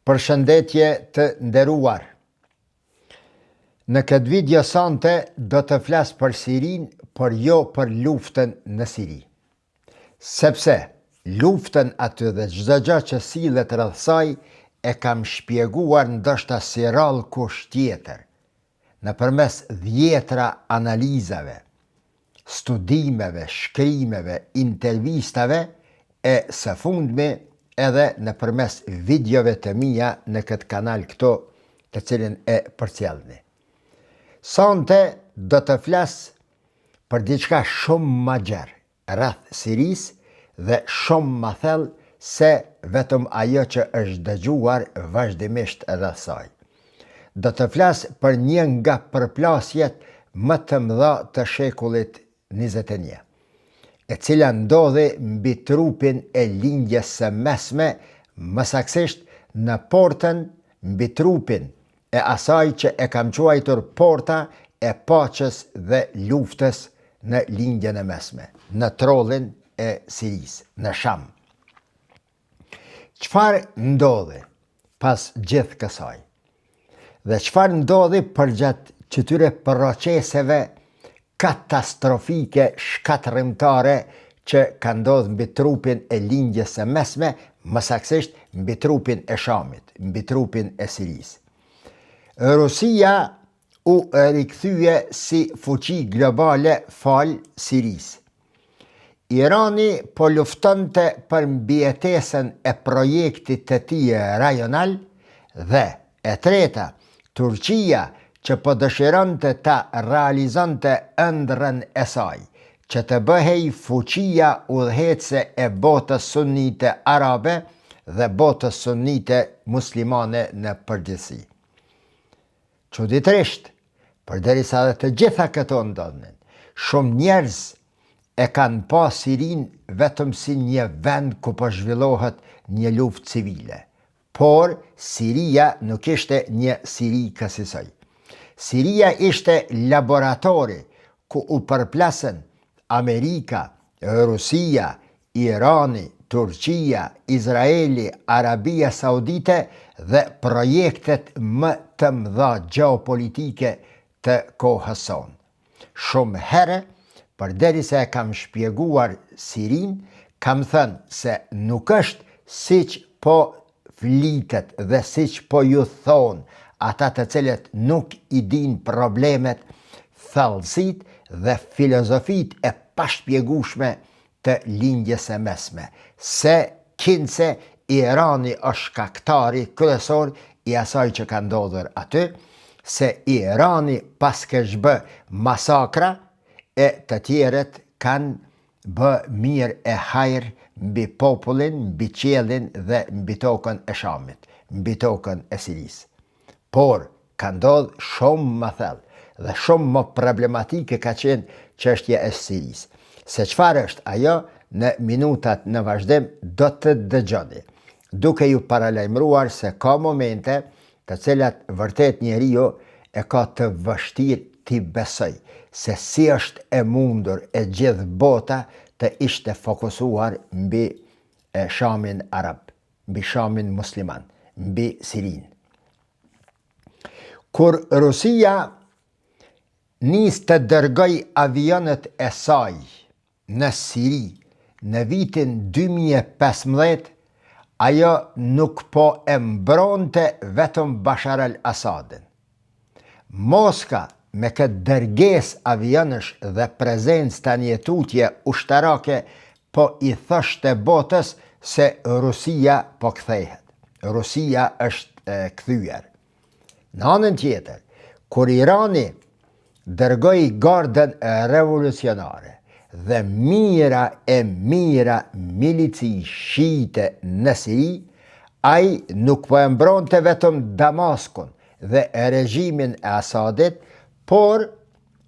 Përshëndetje të nderuar. Në këtë video sante do të flas për Sirinë, por jo për luftën në Siri. Sepse luftën aty dhe çdo gjë që sillet rreth saj e kam shpjeguar ndoshta si rrallë kush tjetër, nëpërmes dhjetra analizave, studimeve, shkrimeve, intervistave e së fundmi edhe nëpërmes videove të mia në këtë kanal këtu të cilin e përcjellni. Sonte do të flas për diçka shumë ma gjerë rreth Sirisë dhe shumë ma thellë se vetëm ajo që është dëgjuar vazhdimisht rreth saj. Do të flas për një nga përplasjet më të mëdha të shekullit 21, e cila ndodhi mbi trupin e Lindjes së Mesme, më saktësisht në portën mbi trupin e asaj që e kam quajtur porta e paqes dhe luftës në Lindjen e Mesme, në trollin e Sirisë, në Sham. Çfarë ndodhi pas gjithë kësaj? Dhe çfarë ndodhi përgjatë qëtyre proceseve katastrofike shkatërrimtare që ka ndodhë mbi trupin e Lindjes së Mesme, më saktësisht mbi trupin e Shamit, mbi trupin e Sirisë. Rusia u rikthye si fuqi globale falë Sirisë. Irani po luftonte për mbijetesën e projektit të tij rajonal dhe, e treta, Turqia që po dëshironte ta realizonte ëndrrën e saj, që të bëhej fuqia udhëheqëse e botës sunnite arabe dhe botës sunnite muslimane në përgjithësi. Çuditërisht, përderisa edhe të gjitha këto ndodhnin, shumë njerëz e kanë pa Sirinë vetëm si një vend ku po zhvillohet një luftë civile. Por, Siria nuk ishte një Siri kësisoj. Siria ishte laboratori ku u përplasën Amerika, Rusia, Irani, Turqia, Izraeli, Arabia Saudite dhe projektet më të mëdha gjeopolitike të kohës sonë. Shumë herë, përderisa e kam shpjeguar Sirinë, kam thënë se nuk është siç po flitet dhe siç po ju thonë ata të cilët nuk i dinë problemet, thellësitë dhe filozofitë e pashpjegueshme të Lindjes së Mesme, se kinse Irani është shkaktari kryesor i asaj që ka ndodhur aty, se Irani paskesh bë masakra e të tjerët kanë bë mirë e hajr mbi popullin, mbi qiellin dhe mbi tokën e Shamit, mbi tokën e Sirisë. Por, ka ndodhë shumë më thellë dhe shumë më problematike ka qenë çështja e Sirisë. Se çfarë është ajo, në minutat në vazhdim do të dëgjoni, duke ju paralajmëruar se ka momente të cilat vërtet njeriu e ka të vështirë t'i besojë se si është e mundur e gjithë bota të ishte fokusuar mbi Shamin arab. mbi Shamin musliman, mbi Sirinë. Kur Rusia nis të dërgojë avionët e saj në Siri në vitin 2015, ajo nuk po e mbronte vetëm Bashar al-Assadin. Moska me këtë dërgesë avionësh dhe prezencë tani e tutje ushtarake po i thoshte botës se Rusia po kthehet. Rusia është kthyer. Në anën tjetër, kur Irani dërgoi gardën revolucionare dhe mijëra e mijëra milici shiite në Siri, ai nuk po e mbronte vetëm Damaskun dhe regjimin e Asadit, por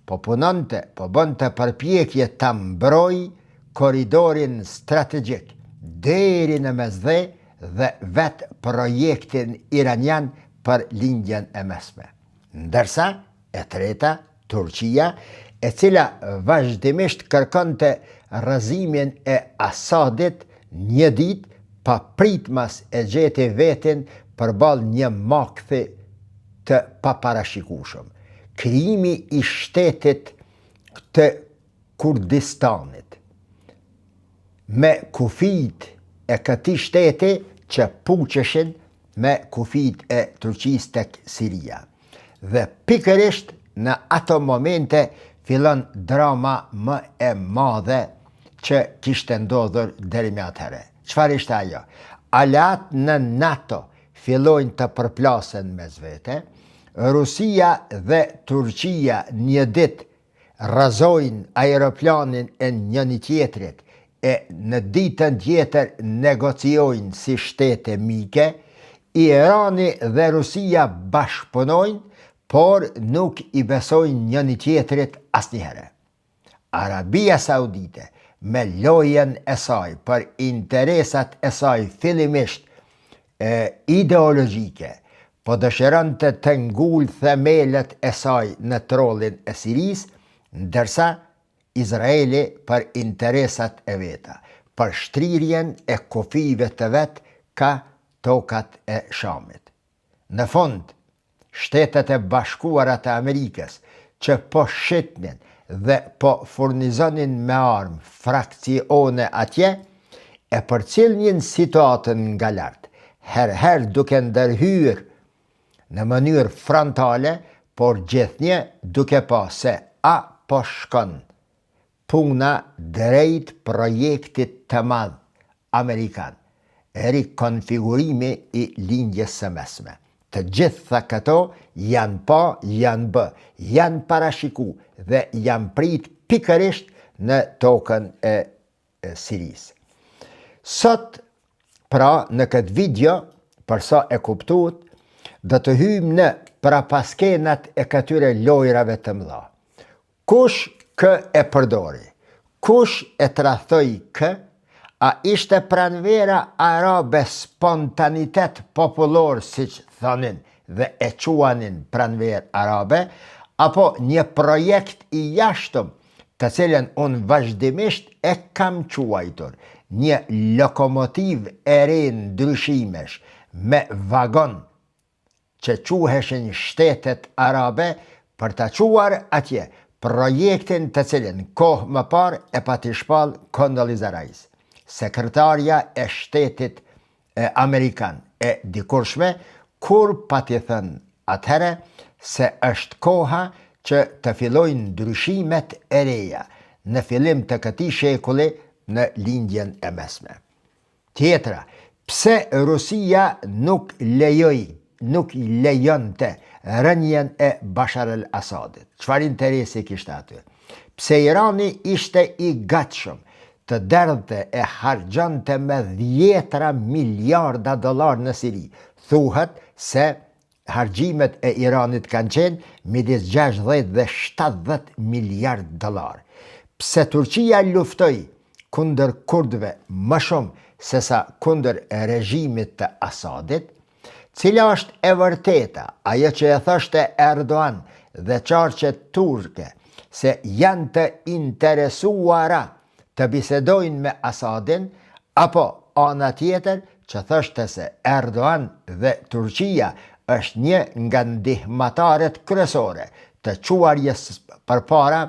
po punonte, po bënte përpjekje ta mbrojë korridorin strategjik deri në Mesdhe dhe vetë projektin iranian për Lindjen e Mesme. Ndërsa, e treta, Turqia, e cila vazhdimisht kërkonte rrëzimin e Asadit, një ditë papritmas e gjeti veten përballë një makthi të paparashikueshëm, krijimi i shtetit të Kurdistanit, me kufijtë e këtij shteti që puqeshin me kufijtë e Turqisë tek Siria. Dhe pikërisht në ato momente fillon drama më e madhe që kishte ndodhur deri me atëherë. Çfarë ishte ajo? Aleatët në NATO fillojnë të përplasen mes vete, Rusia dhe Turqia një ditë rrëzojnë aeroplanin e njëni-tjetrit e në ditën tjetër negociojnë si shtete mike, Irani dhe Rusia bashkëpunojnë, por nuk i besojnë njëni-tjetrit asnjëherë. Arabia Saudite me lojën e saj për interesat e saj fillimisht e ideologjike, po dëshironte të ngulë themelet e saj në trollin e Sirisë, ndërsa Izraeli për interesat e veta, për shtrirjen e kufijve të vet ka tokat e Shamit. Në fund, Shtetet e Bashkuara të Amerikës, që po shitnin dhe po furnizonin me armë frakcione atje, e përcillnin situatën nga lart, herë-herë duke ndërhyrë në mënyrë frontale, por gjithnjë duke pa se a po shkon puna drejt projektit të madh amerikan, rikonfigurimi i Lindjes së Mesme. Të gjitha këto janë pa, janë bë, janë parashiku dhe janë prit pikërisht në tokën e Sirisë. Sot, pra, në këtë video, për sa e kuptuat, do të hyjmë në prapaskenat e këtyre lojrave të mëdha. Kush kë e përdori? Kush e tradhtoi kë? A ishte pranvera arabe spontanitet popullor siç thonin dhe e quanin pranverë arabe, apo një projekt i jashtëm të cilën unë vazhdimisht e kam quajtur një lokomotivë e re ndryshimesh me vagon që quheshin shtetet arabe për ta çuar atje projektin të cilin kohë më parë e pati shpall Condoleezza Rice, sekretarja e shtetit amerikan e dikurshme, kur pati thënë atëherë se është koha që të fillojnë ndryshimet e reja në fillim të këtij shekulli në Lindjen e Mesme. Tjetra, pse Rusia nuk lejoi, nuk lejonte rënien e Bashar al-Assadit? Çfarë interesi kishte aty? Pse Irani ishte i gatshëm të derdhte e harxhonte me dhjetra miliarda dollarë në Siri? Thuhet se Harxhimet e Iranit kanë qenë midis 60 dhe 70 miliardë dollarë. Pse Turqia luftoi kundër kurdëve më shumë sesa kundër regjimit të Asadit? Cila është e vërteta, ajo që e thoshte Erdogan dhe qarqet turke se janë të interesuara të bisedojnë me Asadin, apo ana tjetër që thoshte se Erdogan dhe Turqia është një nga ndihmataret kryesore të çuarjes përpara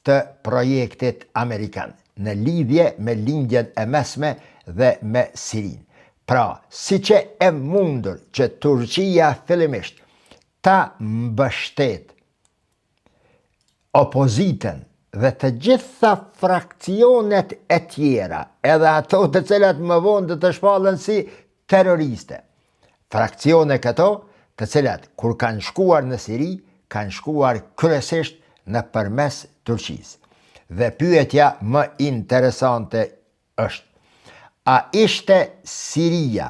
të projektit amerikan në lidhje me Lindjen e Mesme dhe me Sirinë. Pra, si qe e mundur që Turqia fillimisht ta mbështet opozitën dhe të gjitha fraksionet e tjera, edhe ato të cilat më vonë do të shpallen si terroriste. Fraksione këto, të cilat kur kanë shkuar në Siri, kanë shkuar kryesisht nëpërmes Turqisë. Dhe pyetja më interesante është, a ishte Siria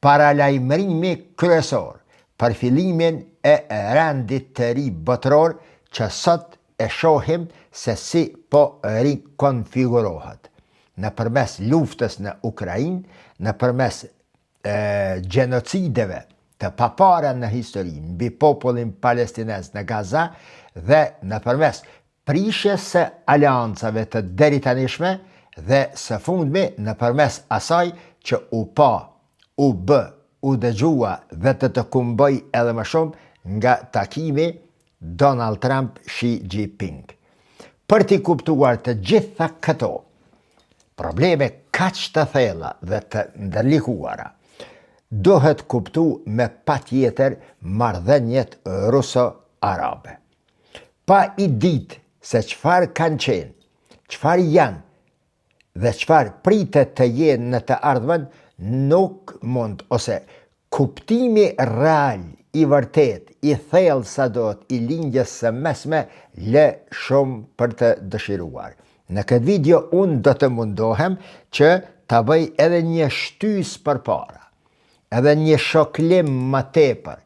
paralajmërimi kryesor për fillimin e rendit të ri botëror që sot e shohim se si po rikonfigurohet nëpërmes luftës në Ukrainë, nëpërmes gjenocideve të papara në histori mbi popullin palestinez në Gaza dhe nëpërmes prishjes së aleancave të deritanishme dhe së fundmi nëpërmes asaj që u pa, u bë. u dëgjua dhe do të kumbojë edhe më shumë nga takimi Donald Trump Xi Jinping. Për t'i kuptuar të gjitha këto probleme kaq të thella dhe të ndërlikuara, duhet kuptu me patjetër marrëdhëniet ruso-arabe. Pa i ditë se çfarë kanë qenë, çfarë janë dhe çfarë pritet të jenë në të ardhmen, nuk mund ose kuptimi real i vërtetë, i thellë sa duhet i Lindjes së Mesme lë shumë për të dëshiruar. Në këtë video unë do të mundohem që ta bëj edhe një shtysë përpara, edhe një shoklim më tepër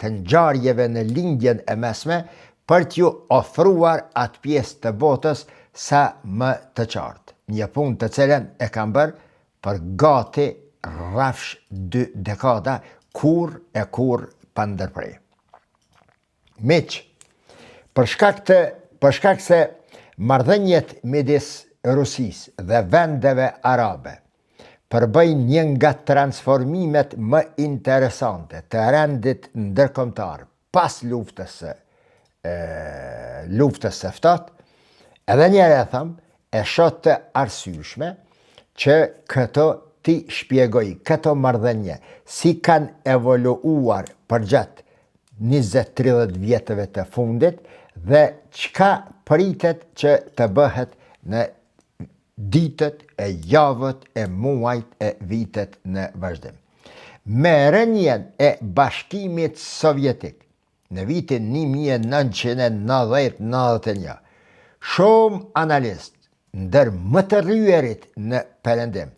të ngjarjeve në Lindjen e Mesme për t'ju ofruar atë pjesë të botës sa më të qartë, një punë të cilën e kam bërë për gati rrafsh dy dekada, kurrë e kurrë pa ndërpre. Miq, për shkak të për shkak se marrëdhëniet midis Rusisë dhe vendeve arabe përbëjnë një nga transformimet më interesante të rendit ndërkombëtar pas luftës së luftës së ftohtë, edhe një herë e them, e shoh të arsyeshme që këto t'i shpjegoj këto marrëdhënie si kanë evoluar përgjatë 20-30 vjetëve të fundit dhe çka pritet që të bëhet në ditët e javët e muajt e vitet në vazhdim. Me rënien e Bashkimit Sovjetik në vitin 1991, shumë analistë, ndër më të rryerit në Perëndim,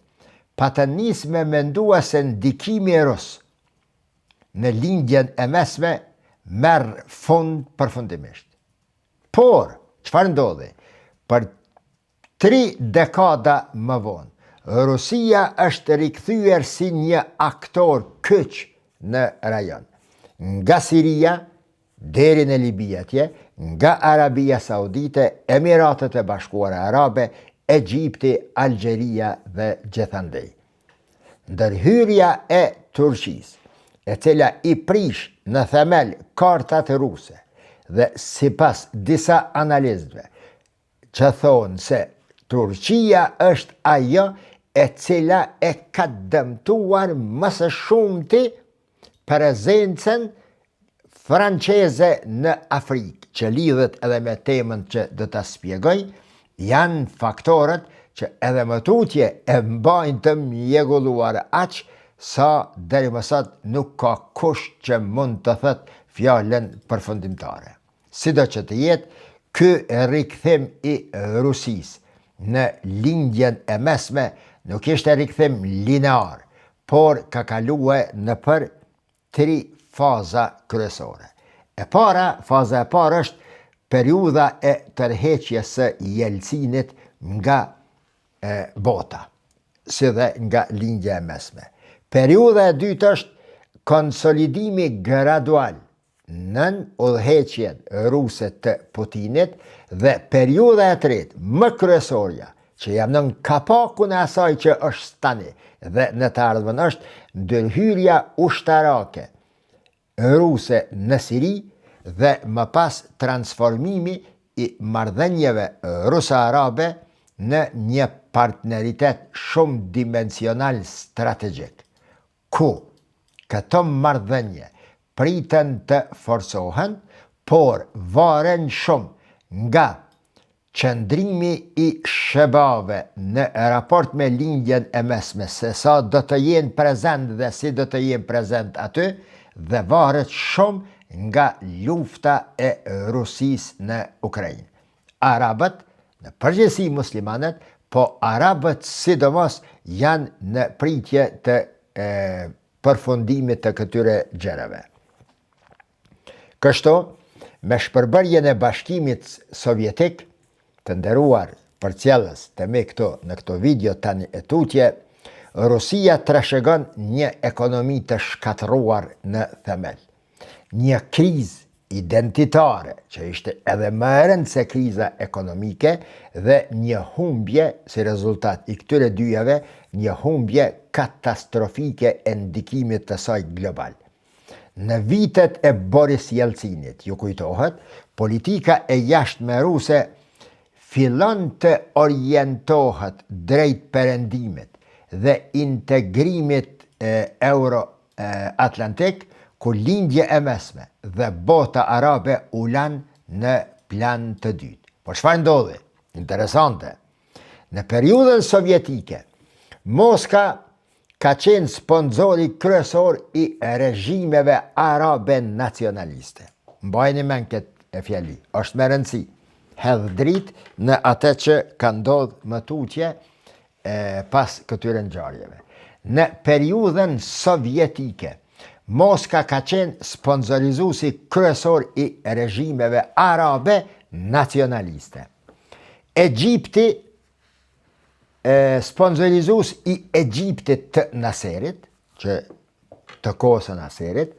patën nisë me mendua se ndikimi rus në Lindjen e Mesme merr fund përfundimisht. Por, çfarë ndodhi? Për tri dekada më vonë, Rusia është rikthyer si një aktor kyç në rajon. Nga Siria deri në Libi atje, nga Arabia Saudite, Emiratet e Bashkuara Arabe, Egjipti, Algjeria dhe gjithandej. Ndërhyrja e Turqisë, e cila i prish në themel kartat ruse dhe sipas disa analistëve që thonë se Turqia është ajo e cila e ka dëmtuar më së shumti prezencën franceze në Afrikë, që lidhet edhe me temën që do ta shpjegoj, janë faktorët që edhe më tutje e mbajnë të mjegulluar aq sa deri më sot nuk ka kush që mund të thotë fjalën përfundimtare. Sido që të jetë, ky rikthim i Rusisë në Lindjen e Mesme nuk ishte rikthim linear, por ka kalue nëpër tri faza kryesore. E para, faza e parë është periudha e tërheqjes së Jelcinit nga e, bota, si dhe nga Lindja e Mesme. Periudha e dytë është konsolidimi gradual nën udhëheqjen ruse të Putinit dhe periudha e tretë, më kryesorja, që jam nën kapakun e asaj që është tani dhe në të ardhmen është ndërhyrja ushtarake ruse në Siri dhe më pas transformimi i marrëdhënieve ruso-arabe në një partneritet shumëdimensional strategjik, ku këto marrëdhënie priten të forcohen, por varen shumë nga qëndrimi i SHBA-ve në raport me Lindjen e Mesme, se sa do të jenë prezent dhe si do të jenë prezent aty, dhe varet shumë nga lufta e Rusisë në Ukrainë. Arabët, në përgjithësi muslimanët, po arabët sidomos janë në pritje të e, përfundimit të këtyre gjërave. Kështu, me shpërbërjen e Bashkimit Sovjetik, të nderuar përcjellës të mi këtu në këto video tani e tutje, Rusia trashëgon një ekonomi të shkatërruar në themel. Një krizë identitare, që ishte edhe më e rëndë se kriza ekonomike dhe një humbje si rezultat i këtyre dyjave, një humbje katastrofike e ndikimit të saj global. Në vitet e Boris Jelcinit, ju kujtohet, politika e jashtme ruse fillon të orientohet drejt Perëndimit dhe integrimit euro-atlantik, ku Lindja e Mesme dhe bota arabe u lanë në plan të dytë. Por çfarë ndodhi? Interesante. Në periudhën sovjetike, Moska ka qenë sponsori kryesor i regjimeve arabe nacionaliste. Mbajeni mend këtë fjali, është me rëndësi. Hedh dritë në atë që ka ndodhë më tutje e, pas këtyre ngjarjeve. Në periudhën sovjetike, Moska ka qenë sponsorizuesi kryesor i regjimeve arabe nacionaliste. Egjipti sponsorizues i Egjiptit të Naserit, që të kohës së Naserit,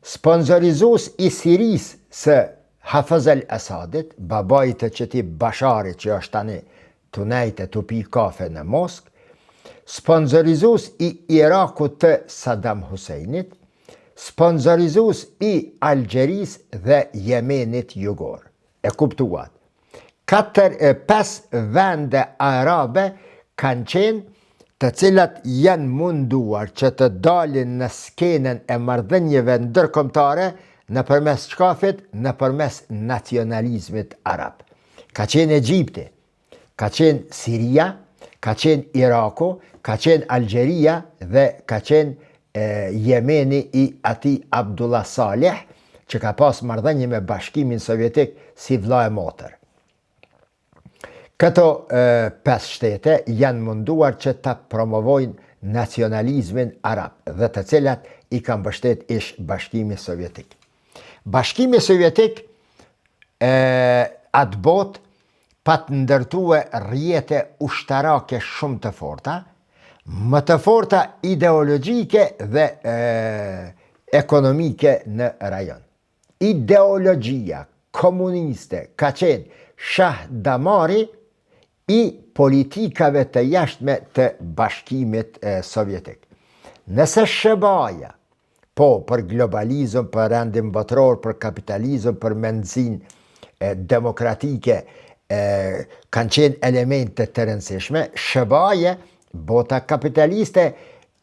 sponsorizues i Sirisë së Hafëz el Asadit, babait të qëtij Basharit që është tani tu nejtë tu pi kafe në Moskë, sponsorizues i Irakut të Saddam Husseinit, sponsorizues i Algjerisë dhe Jemenit jugor. E kuptuat. Katër e pesë vende arabe kanë qenë të cilat janë munduar që të dalin në skenën e marrëdhënieve ndërkombëtare nëpërmes çkafit, nëpërmes nacionalizmit arab. Ka qenë Egjipti, ka qenë Siria, ka qenë Iraku, ka qenë Algjeria dhe ka qenë Jemeni i atij Abdullah Saleh, që ka pas marrëdhënie me Bashkimin Sovjetik si vlla e motër. Këto pesë shtete janë munduar që ta promovojnë nacionalizmin arab dhe të cilat i ka mbështet ish Bashkimi Sovjetik. Bashkimi Sovjetik e atëbotë pat ndërtue rrjete ushtarake shumë të forta, më të forta ideologjike dhe e, ekonomike në rajon. Ideologjia komuniste ka qenë shah damari i politikave të jashtme të Bashkimit Sovjetik. Nëse SHBA-ja Po, për globalizëm, për rendin botëror, për kapitalizëm, për mendësinë demokratike, e, kanë qenë elemente të rëndësishme, SHBA-ja, bota kapitaliste,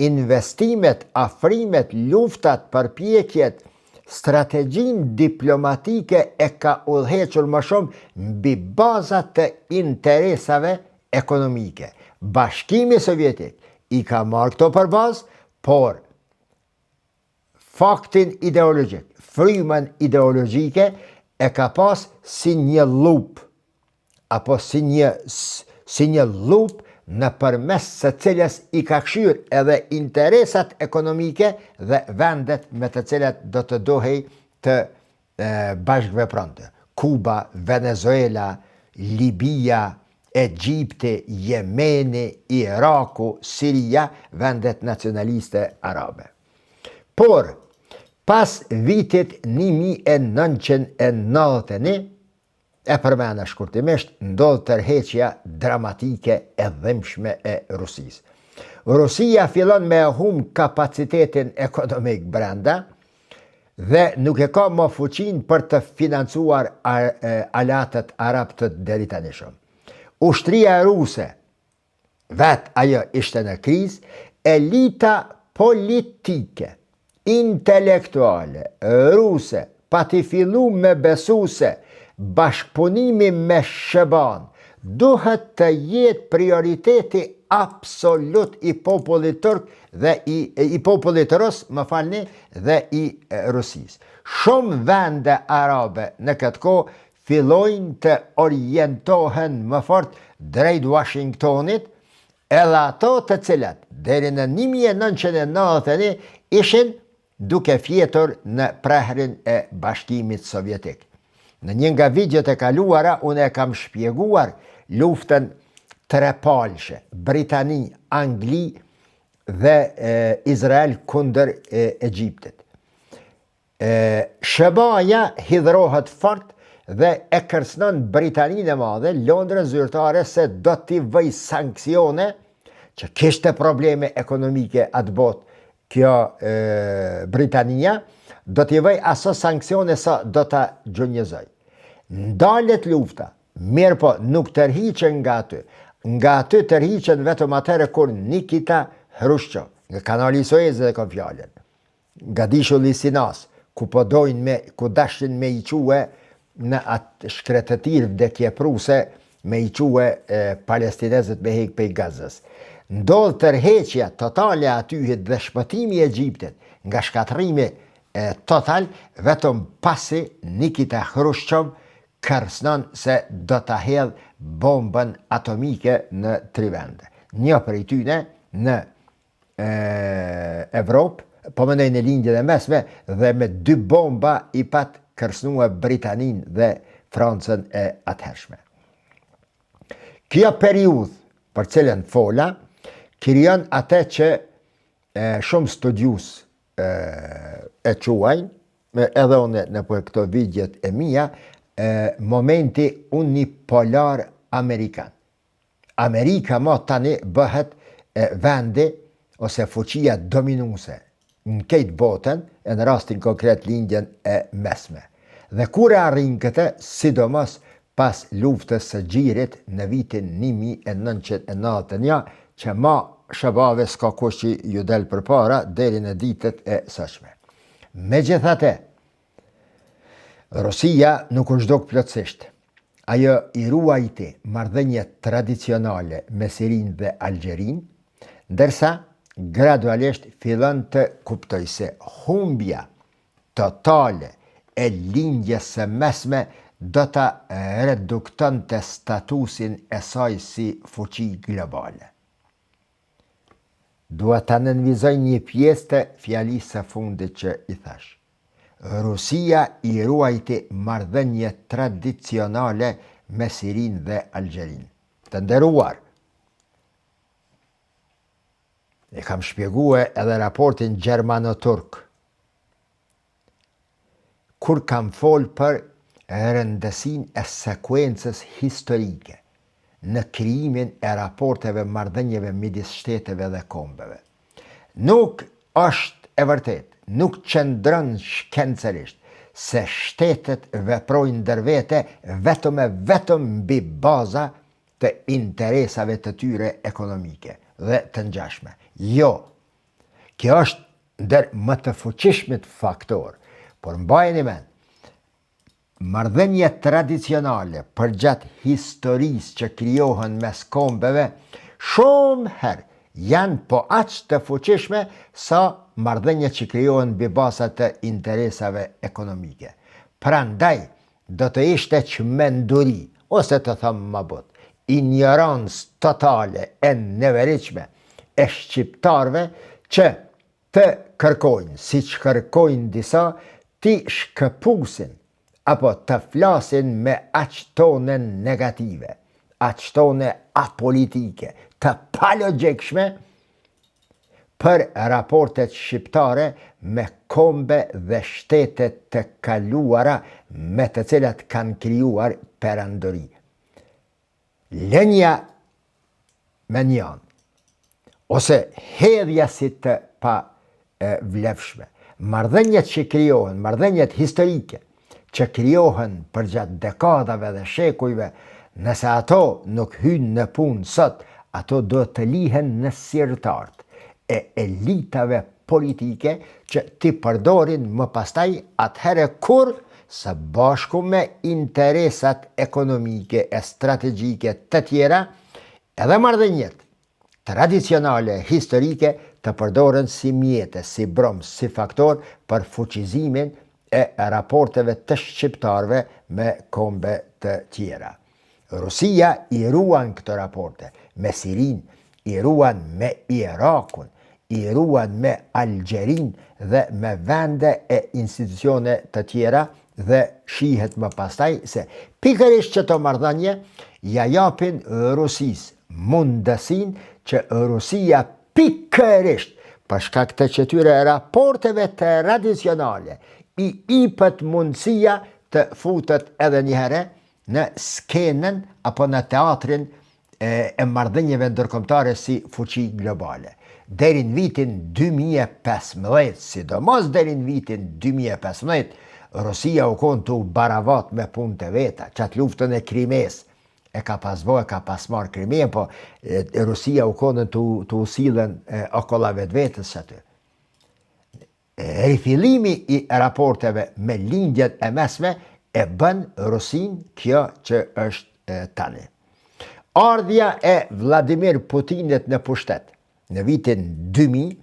investimet, afrimet, luftat, përpjekjet, strategjinë diplomatike e ka udhëhequr më shumë mbi baza të interesave ekonomike. Bashkimi Sovjetik i ka marrë këto për bazë, por faktin ideologjik, frymën ideologjike e ka pas si një llupë, apo si një, si një llupë nëpërmes së cilës i ka kqyrë edhe interesat ekonomike dhe vendet me të cilat do të duhej të bashkëvepronte. Kuba, Venezuela, Libia, Egjipti, Jemeni, Iraku, Siria, vendet nacionaliste arabe. Por, pas vitit 1991, e përmenda shkurtimisht, ndodh tërheqja dramatike e dhimbshme e Rusisë. Rusia fillon me e hum kapacitetin ekonomik brenda dhe nuk e ka më fuqinë për të financuar aleatët arabë të deritanishëm. Ushtria ruse, vetë ajo ishte në krizë, elita politike, intelektuale, ruse, pati fillu me besu se bashkëpunimi me SHBA-në duhet të jetë prioriteti absolut i popullit turk dhe i, i popullit rus, më falni, dhe i Rusisë. Shumë vende arabe në këtë kohë fillojnë të orientohen më fort drejt Washingtonit, edhe ato të cilat deri në 1991 ishin duke fjetur në prehrin e Bashkimit Sovjetik. Në një nga videot e kaluara unë e kam shpjeguar luftën trepalëshe, Britani, Angli dhe e, Izrael kundër e, Egjiptit. SHBA-ja hidhrohet fort dhe e kërcënon Britaninë e Madhe, Londrën zyrtare se do t'i vëjë sanksione që kishte probleme ekonomike atëbotë kjo e, Britania, do t'i vëjë aso sanksione sa do ta gjunjëzojë. Ndalet lufta, mirëpo nuk tërhiqen nga aty. Nga aty tërhiqen vetëm atëherë kur Nikita Hrushçov, nga kanali i Suezit e kam fjalën, Gadishulli i Sinasë, ku po dojnë me, ku dashin me i çue në atë shkretëtirë vdekjeprurëse me i çue palestinezët me hek pej Gazës. Ndodh tërheqja totale e atyhit dhe shpëtimi i Egjiptit nga shkatërrimi total vetëm pasi Nikita Hrushçov kërcënon se do ta hedhë bombën atomike në tri vende. Një prej tyne në Evropë, po mendoj në Lindjen e Mesme dhe me dy bomba i pat kërcënue Britaninë dhe Francën e atëhershme. Kjo periudhë për cilën fola, krijon atë që e, shumë studius e, e quajnë, edhe unë nëpër këto videot e mia, e, momenti unipolar amerikan. Amerika ma tani bëhet vendi ose fuqia dominuese në krejt botën, e në rastin konkret Lindjen e Mesme. Dhe kur e arrin këtë, sidomos pas luftës së Gjirit në vitin 1991, që ma SHBA-ve s'ka kush që ju del përpara deri në ditët e sotshme. Megjithatë, Rusia nuk u zhduk plotësisht. Ajo i ruajti marrëdhëniet tradicionale me Sirinë dhe Algjerinë, ndërsa gradualisht fillon të kuptojë se humbja totale e Lindjes së Mesme do ta reduktonte statusin e saj si fuqi globale. Dua ta nënvizoj një pjesë të fjalisë së fundit që i thashë. Rusia i ruajti marrëdhëniet tradicionale me Sirinë dhe Algjerinë. Të nderuar! E kam shpjegue edhe raportin gjermano-turk. Kur kam folë për rëndësinë e sekuencës historike në krijimin e raporteve marrëdhënieve midis shteteve dhe kombeve. Nuk është e vërtetë, nuk qëndron shkencërisht se shtetet veprojnë ndër vete vetëm e vetëm mbi baza të interesave të tyre ekonomike dhe të ngjashme. Jo. Kjo është ndër më të fuqishmit faktorë, por mbajeni mend, Marrëdhëniet tradicionale përgjatë historisë që krijohen mes kombeve shumë herë janë po aq të fuqishme sa marrëdhëniet që krijohen mbi baza të interesave ekonomike. Prandaj, do të ishte çmenduri, ose të them më butë, injorancë totale e neveritshme e shqiptarëve që të kërkojnë, siç kërkojnë disa, t'i shkëpusin apo të flasin me aq tone negative, aq tone apolitike, të palogjikshme për raportet shqiptare me kombe dhe shtete të kaluara me të cilat kanë krijuar perandori. Lënia mënjanë, ose hedhja si të pavlefshme. Marrëdhëniet që krijohen, marrëdhëniet historike që krijohen përgjatë dekadave dhe shekujve, nëse ato nuk hyjnë në punë sot, ato duhet të lihen në sirtarët e elitave politike që t'i përdorin më pastaj atëherë kur së bashku me interesat ekonomike e strategjike të tjera, edhe marrëdhëniet tradicionale historike të përdoren si mjete, si brumë, si faktor për fuqizimin e raporteve të shqiptarëve me kombe të tjera. Rusia i ruan këto raporte me Sirinë, i ruan me Irakun, i ruan me Algjerinë dhe me vende e institucione të tjera dhe shihet më pastaj se pikërisht qëto marrëdhënie ia japin Rusisë mundësinë që Rusia pikërisht për shkak të qëtyre raporteve tradicionale. i ipet mundësia të futet edhe njëherë në skenën apo në teatrin e, e marrëdhënieve ndërkombëtare si fuqi globale. Deri në vitin 2015, sidomos deri në vitin 2015, Rusia u konë tu baravat me punë të veta, qatë luftën e Krimesë, e ka pas bo, e ka pas marrë Krimenë, po e, Rusia u konë tu, tu u sillën okolla vetvetes qaty. Rifillimi i raporteve me Lindjen e Mesme e bën Rusinë kjo që është tani. Ardhja e Vladimir Putinit në pushtet në vitin 2000,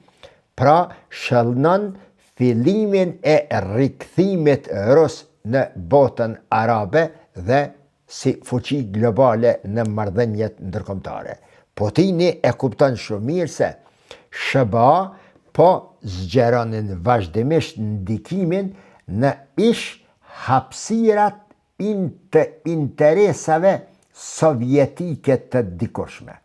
pra shënon fillimin e rikthimit rus në botën arabe dhe si fuqi globale në marrëdhëniet ndërkombëtare. Putini e kupton shumë mirë se SHBA po zgjeronin vazhdimisht ndikimin në ish hapësirat të interesave sovjetike të dikurshme.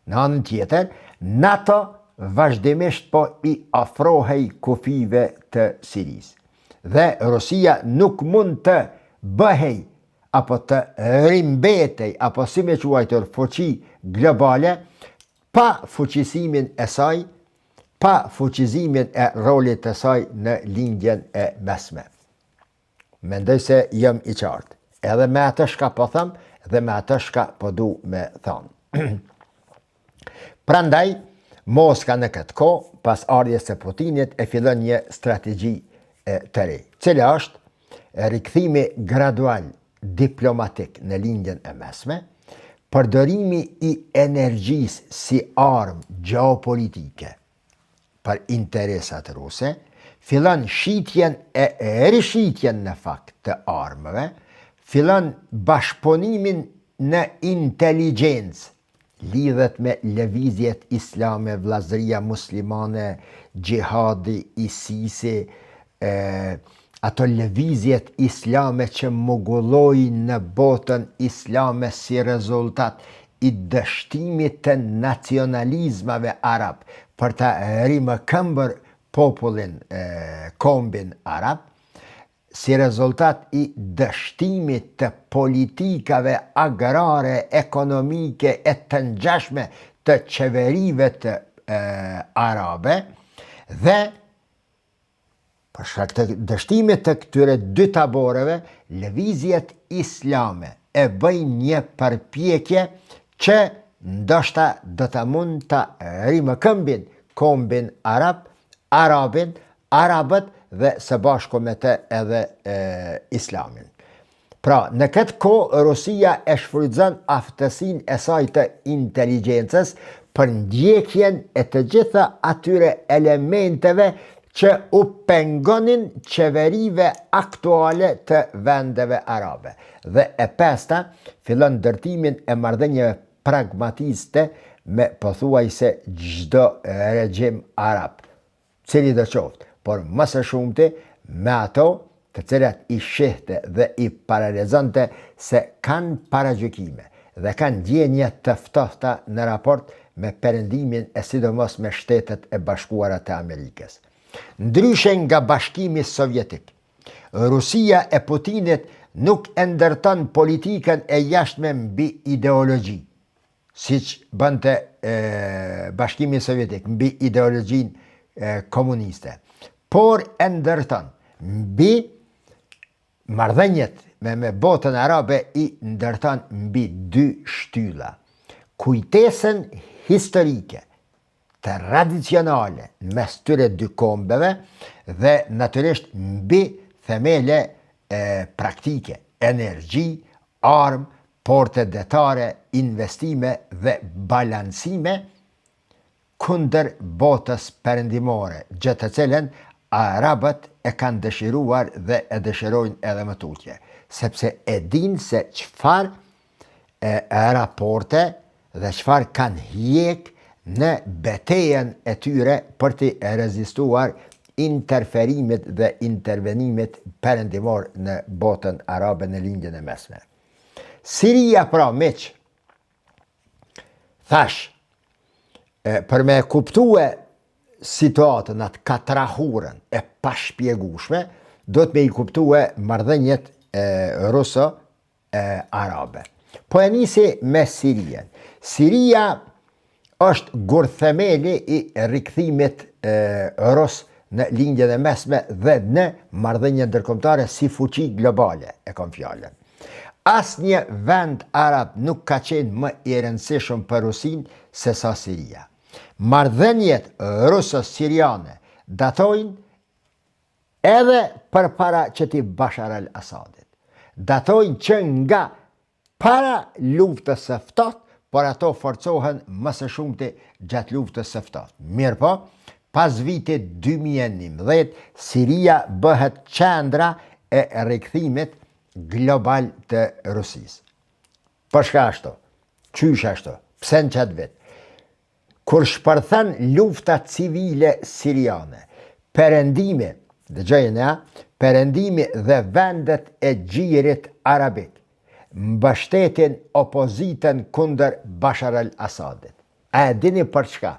Në anën tjetër, NATO vazhdimisht po i afrohej kufijve të Sirisë. Dhe Rusia nuk mund të bëhej apo të rimbetej apo si me quajtur fuqi globale pa fuqizimin e saj, pa fuqizimin e rolit të saj në Lindjen e Mesme. Mendoj se jam i qartë, edhe me atë shka po them dhe me atë shka po du me thonë. Prandaj, Moska në këtë kohë, pas ardhjes së Putinit, e fillon një strategji të re, cila është rikthimi gradual diplomatik në Lindjen e Mesme, përdorimi i energjisë si armë gjeopolitike, për interesat ruse, fillon shitjen e rishitjen në fakt të armëve, fillon bashkëpunimin në inteligjencë, lidhet me lëvizjet islame, Vllazëria Muslimane, Xhihadi, ISIS-i, e, ato lëvizjet islame që mugullojnë në botën islame si rezultat i dështimit të nacionalizmave arab për ta rimëkëmbur popullin, kombin arab, si rezultat i dështimit të politikave agrare, ekonomike e të ngjashme të qeverive të arabe dhe Për shkak të dështimit të këtyre dy taboreve, lëvizjet islame e bëjnë një përpjekje që ndoshta do të mund ta rimëkëmbin kombin arab, arabin, arabët dhe së bashku me të edhe e, islamin. Pra, në këtë kohë Rusia e shfrytëzon aftësinë e saj të inteligjencës për ndjekjen e të gjitha atyre elementeve që u pengonin qeverive aktuale të vendeve arabe. Dhe e pesta, fillon ndërtimin e marrëdhënieve pragmatiste me pothuajse çdo regjim arab. Cilido qoftë, por më së shumti me ato të cilat i shihte dhe i paralexonte se kanë paragjykime dhe kanë ndjenja të ftohta në raport me Perëndimin e sidomos me Shtetet e Bashkuara të Amerikës. Ndryshe nga Bashkimi Sovjetik, Rusia e Putinit nuk e ndërton politikën e jashtme mbi ideologji, siç bënte Bashkimi Sovjetik mbi ideologjinë komuniste, por e ndërton mbi marrëdhëniet me me botën arabe i ndërton mbi dy shtylla. Kujtesën historike tradicionale mes tyre dy kombeve dhe natyrisht mbi themele e, praktike, energji, armë, porte detare, investime dhe balancime kundër botës perëndimore, gjë të cilën arabët e kanë dëshiruar dhe e dëshirojnë edhe më tutje, sepse e dinë se çfarë e raporte dhe çfarë kanë hjek në betejën e tyre për t'i rezistuar interferimit dhe intervenimit perëndimor në botën arabe në Lindjen e Mesme. Siria pra, miq, thash, e, për me kuptue situatën atë katrahurën e pashpjegushme, Duhet me i kuptue marrëdhëniet ruso arabe. Po e nisi me Sirinë. Siria është gurthemeli i rikthimit rus në Lindjen e Mesme dhe në marrëdhënie ndërkombëtare si fuqi globale, e kam fjalën. Asnjë vend arab nuk ka qenë më i rëndësishëm për Rusinë se sa Siria. Marrëdhëniet ruso-siriane datojnë edhe përpara qëtij Bashar al-Assadit. Datojnë që nga para luftës së ftohtë, por ato forcohen më së shumti gjatë luftës së ftohtë. Mirëpo, pas vitit 2011, Siria bëhet qendra e rikthimit global të Rusisë. Për çka ashtu? Qysh ashtu? Pse në qatë vit? Kur shpërthen lufta civile siriane, Perëndimi, dëgjojeni a, Perëndimi dhe vendet e gjirit arabik mbështetin opozitën kundër Bashar al-Assadit. A e dini për çka?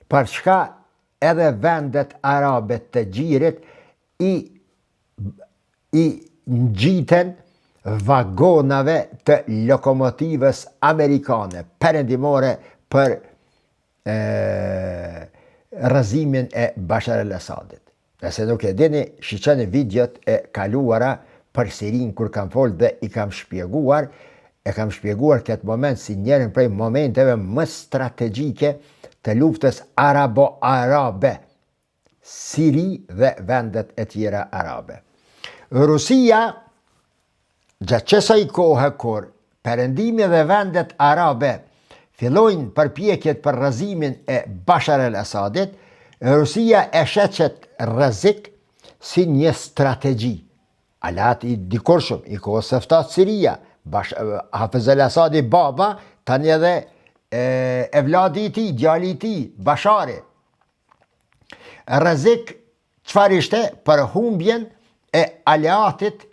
Për çka edhe vendet arabe të gjirit i i ngjiten vagonave të lokomotivës amerikane perëndimore për e, rrëzimin e Bashar al-Assadit. Nëse nuk e dini, shiqoni videot e kaluara për Sirinë kur kam folë dhe i kam shpjeguar, e kam shpjeguar këtë moment si njërin prej momenteve më strategjike të luftës arabo-arabe Siri dhe vendet e tjera arabe. Rusia, gjatë qësaj kohe kur Perëndimi dhe vendet arabe fillojnë përpjekjet për rrëzimin e Bashar al-Assadit, Rusia e sheh qëtë rrezik si një strategji. Aleat i dikurshëm i kohës së ftohtë Siria, Bash, Hafez al-Assadi baba, tani edhe e, evladi i tij, djali i tij, Bashari. Rrezik çfarë ishte për humbjen e aleatit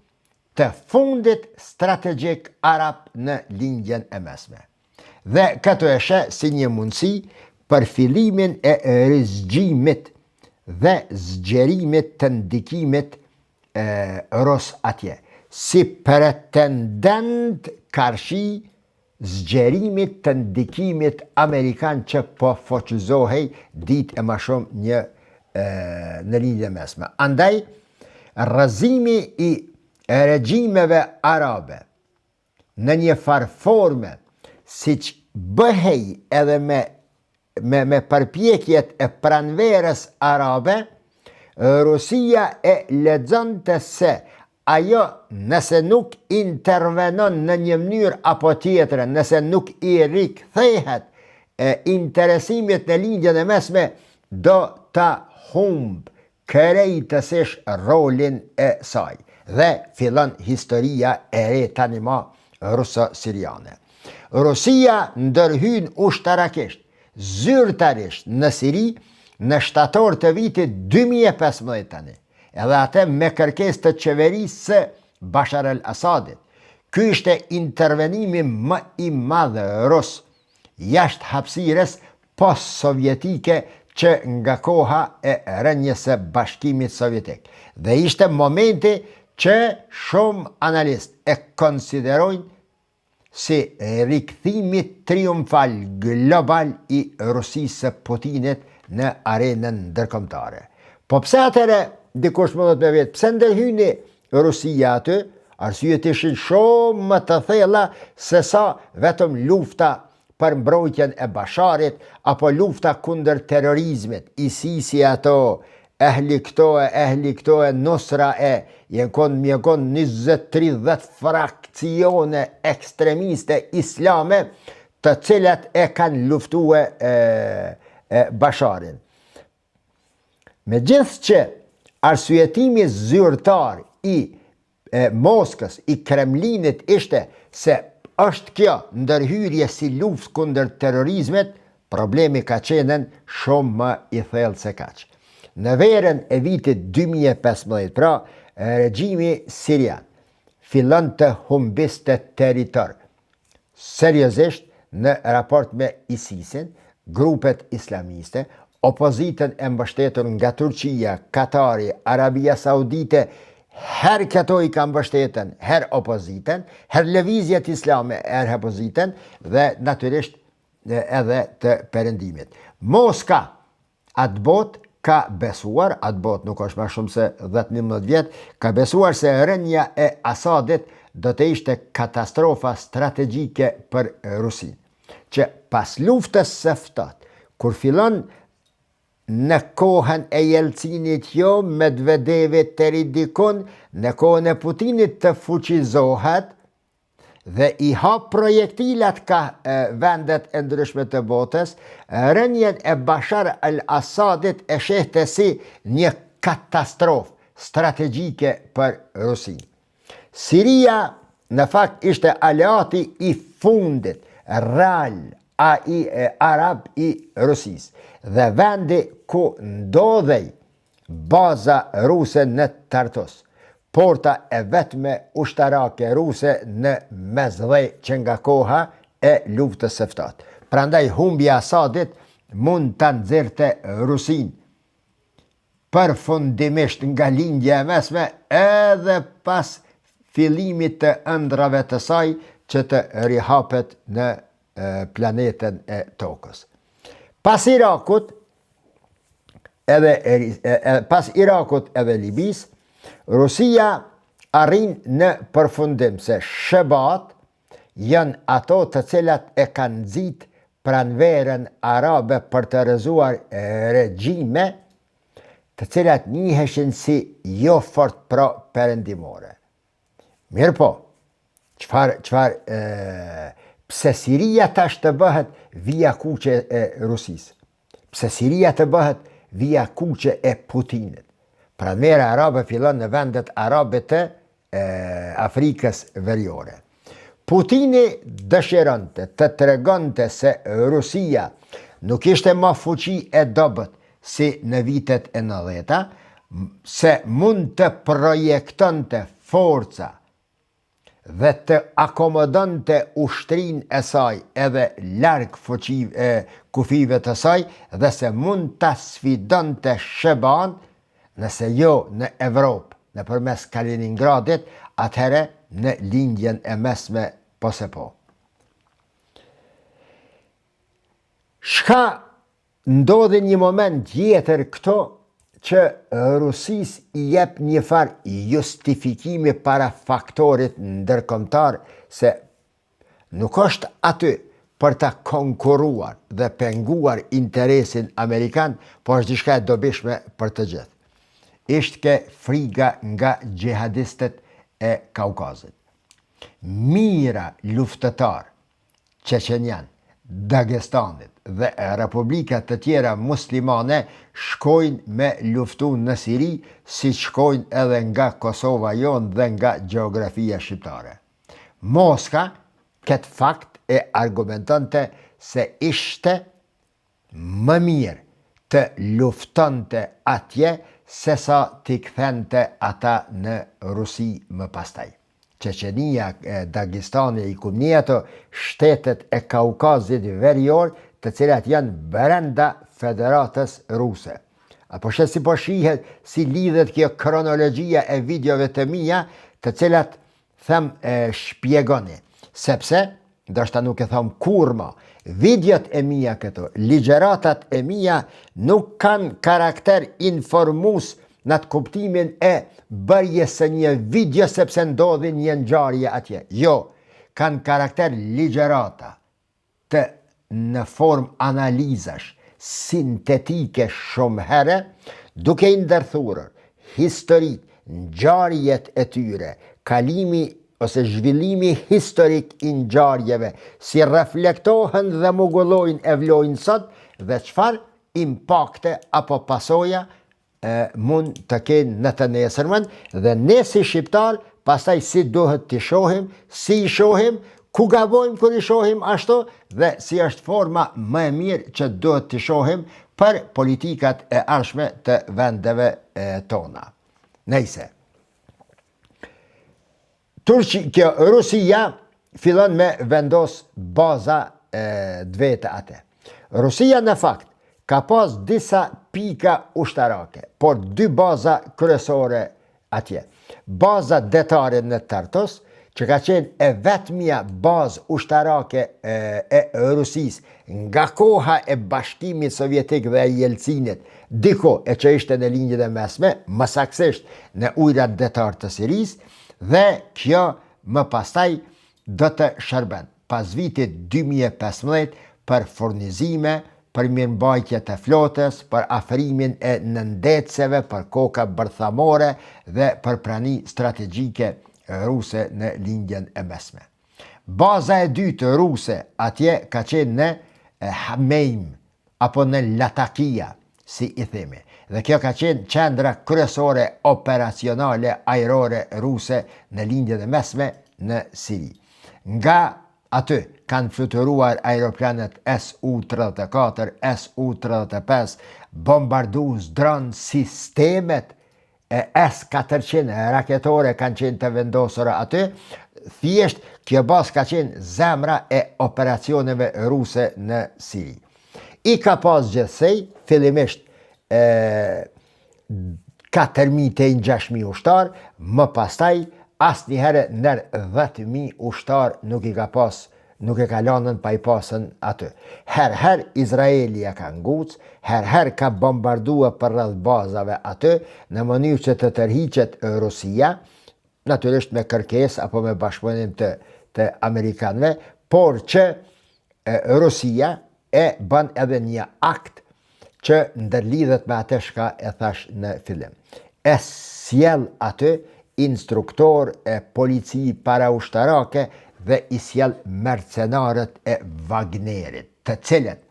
të fundit strategjik arab në Lindjen e Mesme. Dhe këtu e sheh si një mundësi për fillimin e rizgjimit dhe zgjerimit të ndikimit e, rus atje, si pretendent karshi zgjerimit të ndikimit amerikan që po fokusohej ditë e ma shumë një e, në Lindjen e Mesme. Andaj, rrëzimi i regjimeve arabe në një farë forme, siç bëhej edhe me me me përpjekjet e pranverës arabe, Rusia e lexonte se ajo nëse nuk intervenon në një mënyrë apo tjetrën, nëse nuk i rikthehet e interesimit në Lindjen e Mesme, do ta humb krejtësisht rolin e saj dhe fillon historia e re tani ma ruso-siriane. Rusia ndërhyn ushtarakisht, zyrtarisht në Siri në shtator të vitit 2015 tani, edhe atë me kërkesë të qeverisë së Bashar al-Assadit. Ky ishte intervenimi më i madh rus jashtë hapësirës post-sovjetike që nga koha e rënies së Bashkimit Sovjetik. Dhe ishte momenti që shumë analistë e konsiderojnë si rikthimi triumfal global i Rusisë së Putinit në arenën ndërkombëtare. Po pse atëherë dikush mundet me vetë, pse ndërhyni Rusia aty? Arsyet ishin shumë më të thella se sa vetëm lufta për mbrojtjen e Basharit apo lufta kundër terrorizmit, ISIS-i ato, ehli këto e ehli këto e Nusra e, jenë kon, jenë kon 20-30 frakcione ekstremiste islame të cilat e kanë luftue e, e Basharin. Megjithëqë arsyetimi zyrtar i e Moskës, i Kremlinit ishte se është kjo ndërhyrje si luftë kundër terrorizmit, problemi ka qenë shumë më i thellë se kaq. Në verën e vitit 2015, pra, regjimi sirian fillon të humbiste territor seriozisht në raport me ISIS-in, grupet islamiste, Opozitën e mbështetur nga Turqia, Katari, Arabia Saudite, herë këto i ka mbështetën, herë opozitën, herë lëvizjet islame, herë opozitën dhe natyrisht edhe të perëndimit. Moska atëbotë ka besuar, atëbotë nuk është ma shumë se 10-11 vjet, ka besuar se rënia e Asadit do të ishte katastrofa strategjike për Rusinë. Që pas luftës së ftohtë, kur fillon në kohën e Jelcinit jo, Medvedevit deri dikun, në kohën e Putinit të fuqizohet dhe i hap projektilat ka vendet e ndryshme të botës, rënien e Bashar al-Assadit e shehte si një katastrofë strategjike për Rusinë. Siria në fakt ishte aleati i fundit real ai arab i Rusisë dhe vendi ku ndodhej baza ruse në Tartus, porta e vetme ushtarake ruse në Mesdhe që nga koha e Luftës së Ftohtë. Prandaj humbja e Asadit mund ta nxirrte Rusinë përfundimisht nga Lindja e Mesme edhe pas fillimit të ëndrrave të saj që të rihapet në planetën e Tokës. Pas Irakut, edhe e, pas Irakut edhe Libisë, Rusia arrin në përfundim se SHBA-t janë ato të cilat e kanë nxit pranverën arabe për të rrëzuar regjime të cilat njiheshin si jo fort pro perëndimore. Mirëpo, çfarë çfarë pse Siria tash të bëhet vija kuqe e Rusisë? Pse Siria të bëhet vija kuqe e Putinit? Pranvera arabe fillon në vendet arabe të e, Afrikës Veriore. Putini dëshironte të tregonte se Rusia nuk ishte ma fuqi e dobët si në vitet e 90-ta, se mund të projektonte forca dhe të akomodonte ushtrinë e saj edhe larg fuqive, kufijve të saj dhe se mund ta sfidonte SHBA-n, nëse jo në Evropë, nëpërmes Kaliningradit, atëherë në Lindjen e Mesme po se po. Çka Ndodhi një moment tjetër këtu që Rusisë i jep një farë justifikimi para faktorit ndërkombëtar se nuk është aty për ta konkurruar dhe penguar interesin amerikan, po është diçka e dobishme për të gjithë. Ishte frika nga xhihadistët e Kaukazit. Mijëra luftëtarë Çeçenian, Dagestanit dhe republika të tjera muslimane shkojnë me luftu në Siri, siç shkojnë edhe nga Kosova jonë dhe nga gjeografia shqiptare. Moska këtë fakt e argumentonte se ishte Më mirë të luftonte atje sesa t'i kthente ata në Rusi më pastaj. Çeçenia, Dagestani, i kumni ato shtetet e Kaukazit Verior të cilat janë brenda Federatës Ruse. A po sheh si po shihet si lidhet kjo kronologjia e videove të mia, të cilat them e shpjegoni, sepse ndoshta nuk e tham kurrë ma, videot e mia këto, ligjëratat e mia nuk kanë karakter informues në atë kuptimin e bërjes së një video sepse ndodhi një ngjarje atje. Jo, kanë karakter ligjërata. të në formë analizash sintetike shumë herë, duke i ndërthurur historitë, ngjarjet e tyre, kalimi ose zhvillimi historik i ngjarjeve, si reflektohen dhe mugullojnë e vlojnë sot dhe çfarë impakte apo pasoja e, mund të kenë në të nesërmen dhe ne si shqiptar pastaj si duhet t'i shohim, si i shohim, ku gabojmë kur i shohim ashtu dhe si është forma më e mirë që duhet t'i shohim për politikat e ardhshme të vendeve e, tona. Nejse. Turqi, kjo Rusia fillon me vendos baza e të veta atë. Rusia në fakt Ka pas disa pika ushtarake, por dy baza kryesore atje. Baza detare në Tartus, që ka qenë e vetmja bazë ushtarake e, e Rusisë nga koha e Bashkimit Sovjetik dhe e Jelcinit, diku e që ishte në Lindjen e Mesme, më saktësisht në ujërat detar të Sirisë, dhe kjo më pastaj do të shërben pas vitit 2015 për furnizime, për mirëmbajtje të flotës, për afrimin e nëndetëseve, për koka bërthamore dhe për prani strategjike ruse në Lindjen e Mesme. Baza e dytë ruse atje ka qenë në Hmeim apo në Latakia, si i themi. Dhe kjo ka qenë qendra kryesore operacionale ajrore ruse në Lindjen e Mesme në Siri. Nga aty kanë fluturuar aeroplanët Su-34, Su-35, bombardues, dron, sistemet e S-400 raketore kanë qenë të vendosura aty, thjesht kjo bazë ka qenë zemra e operacioneve ruse në Siri. I ka pas gjithsej, fillimisht e, 4.000 deri në 6.000 ushtar, më pastaj asnjëherë nër 10.000 ushtar nuk i ka pas nuk e ka lanën pa i pasën aty. Her her Izraeli ja ka nguc, her her ka bombardua përreth bazave aty, në mënyrë që të tërhiqet Rusia, natyrisht me kërkesë apo me bashkëpunim të, të amerikanëve, por që e, Rusia e bën edhe një akt që ndërlidhet me atë shka e thash në fillim. E sjell aty instruktor e polici paraushtarake dhe i sjell mercenarët e Wagnerit, të cilët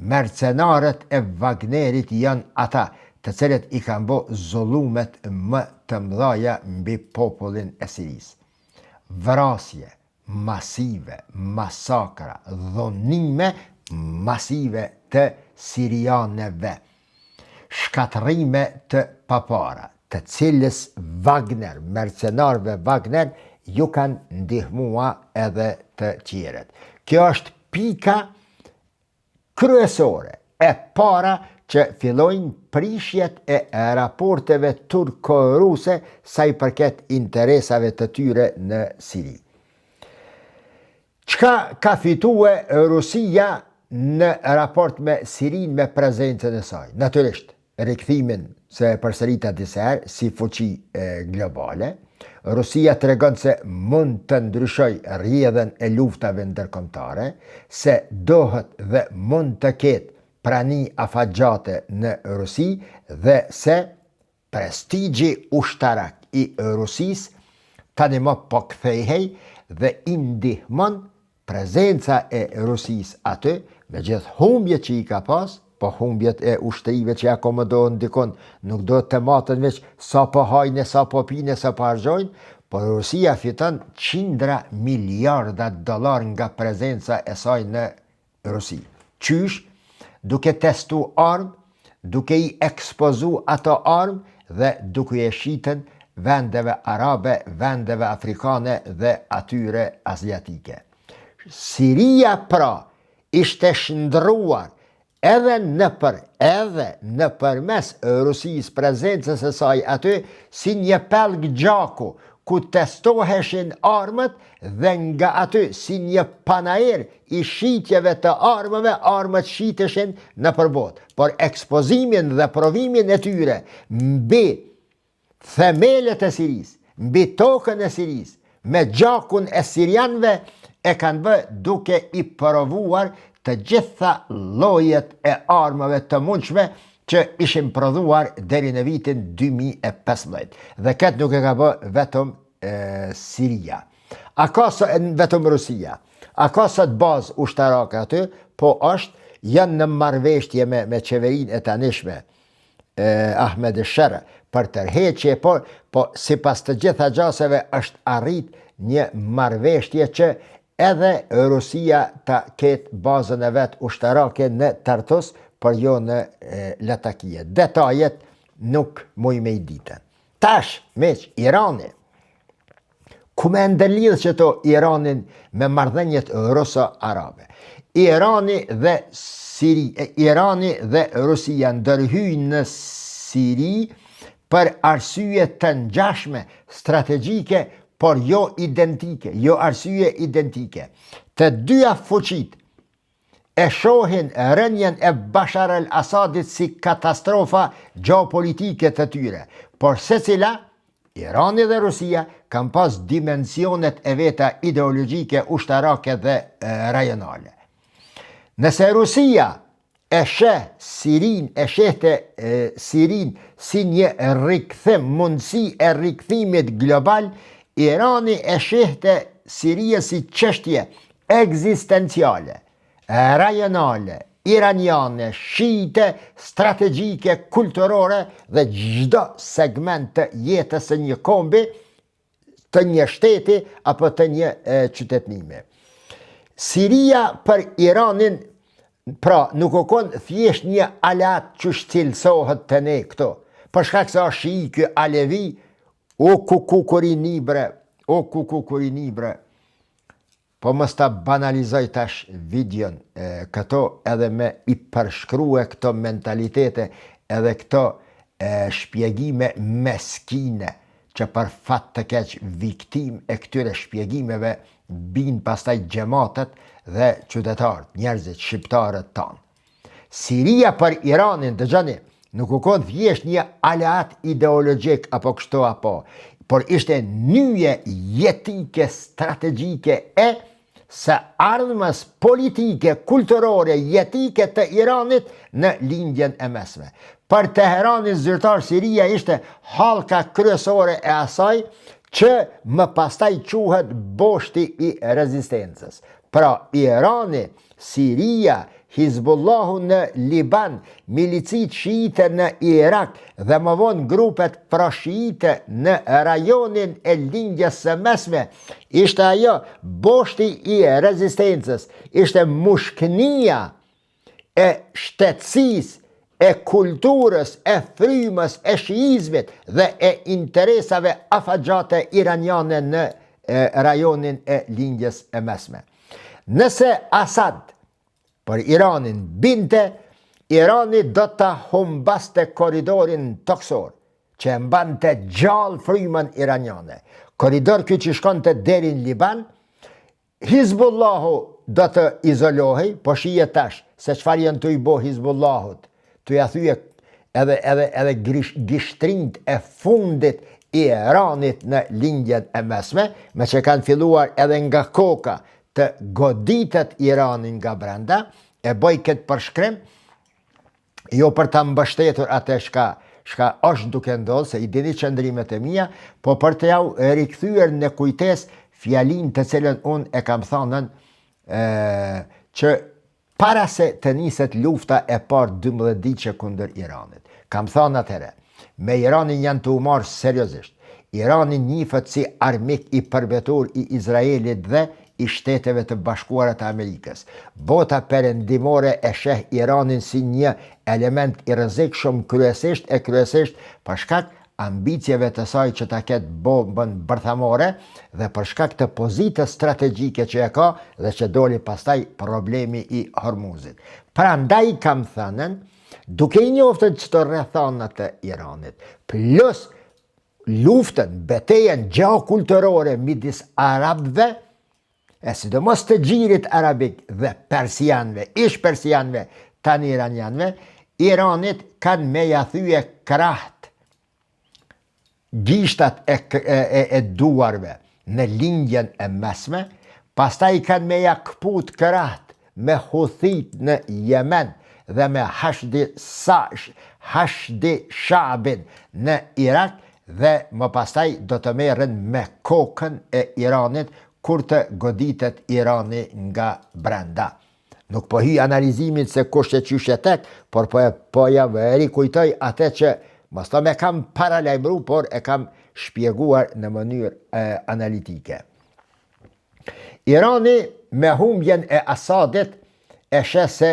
mercenarët e Wagnerit janë ata të cilët i kanë bo zullumet më të mëdhaja mbi popullin e Sirisë. Vrasje masive, masakra, dhunime masive të sirianëve, shkatërrime të papara, të cilës Wagner, mercenarëve Wagner, ju kanë ndihmua edhe të tjerët. Kjo është pika kryesore e para që fillojnë prishjet e raporteve turko-ruse sa i përket interesave të tyre në Siri. Çka ka fitue Rusia në raport me Sirinë me prezencën e saj? Natyrisht, rikthimin, se e përsërita disa herë, si fuqi globale, Rusia tregon se mund të ndryshojë rrjedhën e luftave ndërkombëtare, se dohet dhe mund të ketë prani afatgjate në Rusi dhe se Prestigji ushtarak i Rusisë tani më po kthehej dhe i ndihmon prezenca e Rusisë aty, me gjithë humbjet që i ka pas, po humbjet e ushtrive që akomodohen dikun nuk duhet të maten veç sa po hajnë e sa po pinë e sa po harxhojnë, por Rusia fiton qindra miliarda dollarë nga prezenca e saj në Rusi. Qysh? Duke testu armë, duke i ekspozu ato armë dhe duke e shitën vendeve arabe, vendeve afrikane dhe atyre aziatike. Siria pra ishte shndërruar edhe nëpër edhe nëpërmes Rusisë prezencës së saj aty si një pellg gjaku ku testoheshin armët dhe nga aty si një panair i shitjeve të armëve, armët shiteshin nëpër botë. Por ekspozimin dhe provimin e tyre mbi themelet e Sirisë, mbi tokën e Sirisë, me gjakun e sirianëve e kanë bë duke i provuar të gjitha llojet e armëve të mundshme që ishin prodhuar deri në vitin 2015. Dhe këtë nuk e ka bë vetëm e, Siria. A ka sot, vetëm Rusia? A ka sot bazë ushtarake aty? Po është, janë në marrëveshje me, me qeverinë e tanishme, e, Ahmed Sherë, për tërheqje, por, po sipas të gjitha gjaseve është arrit një marrëveshje që edhe Rusia ta ketë bazën e vet ushtarake në Tartus, por jo në Latakie. Detajet nuk muj me i ditë. Tash, miq, Irani. Ku me ndërlidh qëto Iranin me marrëdhëniet ruso-arabe? Irani dhe Siri, Irani dhe Rusia ndërhyjnë në Siri për arsye të ngjashme strategjike, por jo identike, jo arsye identike. Të dyja fuqitë e shohin rënien e Bashar al-Assadit si katastrofa gjeopolitike të tyre, por secila, Irani dhe Rusia, kanë pas dimensionet e veta ideologjike, ushtarake dhe rajonale. Nëse Rusia e sheh Sirinë, e shehte Sirinë si një rikthim, mundësi e rikthimit global, Irani e shehte Sirinë si çështje ekzistenciale, rajonale, iraniane, shiite, strategjike, kulturore dhe çdo segment të jetës së një kombi, të një shteti apo të një qytetnimi. Siria për Iranin, pra nuk u kon thjesht një aleat qysh cilësohet te ne këtu, për shkak se është shii ky alevi, o kukukurini bre, o kukukurini bre, Po mos ta banalizoj tash videon këto edhe me i përshkrue këto mentalitete edhe këto shpjegime meskine që për fat të keq viktimë e këtyre shpjegimeve bijnë pastaj xhematet dhe qytetarët, njerëzit, shqiptarët tanë. Siria për Iranin, dëgjoni, nuk u kon thjesht një aleat ideologjik apo kështu apo, por ishte nyje jetike strategjike e së ardhmes politike, kulturore, jetike të Iranit në Lindjen e Mesme. Për Teheranin zyrtar Siria ishte hallka kryesore e asaj që më pastaj quhet boshti i rezistencës. Pra, Irani Siria, Hizbullahu në Liban, milicitë shiite në Irak dhe më vonë grupet proshiite në rajonin e Lindjes së Mesme, ishte ajo boshti i rezistencës, ishte mushknia e shtetësisë, e kulturës, e frymës, e shiizmit dhe e interesave afatgjate iraniane në rajonin e Lindjes e Mesme. Nëse Asad për Iranin binte, Irani do ta humbaste korridorin tokësor, që e mbante gjallë frymën iraniane. Korridor ky që shkonte deri në Liban, Hizbullahu do të izolohej, po shihet tash se çfarë janë tu i bo Hizbullahut, tu ja thye edhe edhe edhe grish, gishtrinjt e fundit Iranit në Lindjen e Mesme, meqë kanë filluar edhe nga koka të goditet Irani nga brenda, e bëj këtë përshkrim, jo për ta mbështetur atë çka çka është duke ndodhur, se i dini qëndrimet e mia, po për të jau rikthyer në kujtesë fjalinë të cilën unë e kam thënë që Para se të niset lufta e parë 12 ditëshe kundër Iranit. Kam thënë atëherë, me Iranin janë tu u marrë seriozisht. Irani njifet si armik i përbetur i Izraelit dhe i Shteteve të Bashkuara të Amerikës. Bota perëndimore e sheh Iranin si një element i rrezikshëm kryesisht e kryesisht për shkak ambicieve të saj që ta ketë bombën bërthamore dhe për shkak të pozitës strategjike që e ka dhe që doli pastaj problemi i Hormuzit. Prandaj kam thënë, duke i njoftën qëto rrethana të Iranit, plus luftën, betejën gjeokulturore midis arabëve, e sidomos të gjirit arabik dhe persianëve, ish persianëve, tani iranianëve, Iranit kanë me ja thye kraht gishtat e, e, e, e duarve në lindjen e mesme, pastaj kanë me ja këput kraht me huthit në Jemen dhe me Hashdi, Sa, Hashdi Shabin në Irak dhe më pastaj do të merren me kokën e Iranit kur të goditet Irani nga brenda. Nuk po hy analizimit se kush e qysh e tek, por po e po ja rikujtoj atë që mos të me kam paralajmëru, por e kam shpjeguar në mënyrë e, analitike. Irani me humbjen e Asadit e sheh se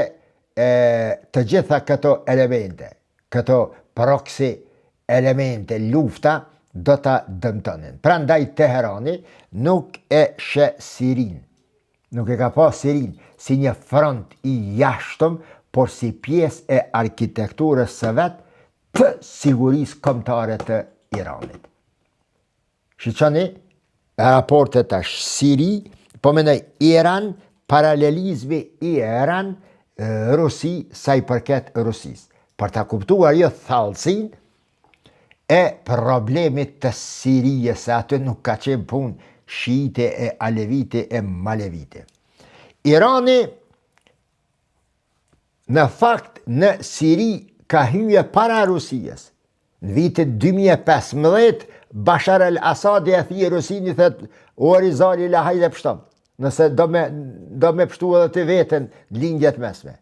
e, të gjitha këto elemente, këto proksi elemente, lufta, do ta dëmtonin. Prandaj Teherani nuk e sheh Sirinë, nuk e ka pa Sirinë si një front i jashtëm, por si pjesë e arkitekturës së vet të sigurisë kombëtare të Iranit. Shiqoni raportet tash Siri, po mendoj Iran, paralelizmi Iran, Rusi, sa i përket Rusisë. Për ta kuptuar jo thellësinë e problemit të Sirisë, se aty nuk ka qenë punë shiite e alevite e malevite. Irani në fakt në Siri ka hyje para Rusijës. Në vitin 2015, Bashar al-Assadi e thirr Rusinë i thotë, o Rizali la hajde pështom, nëse do me, do me pështu edhe ti veten në lindje të mesme.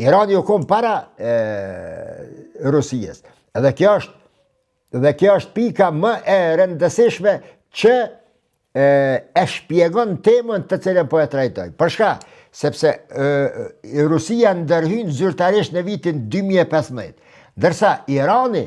Irani u kon para e, Rusijës. Edhe kjo është, dhe kjo është pika më e rëndësishme që e, e shpjegon temën të cilën po e trajtoj. Për shka? Sepse e, Rusia ndërhyn zyrtarisht në vitin 2015, ndërsa Irani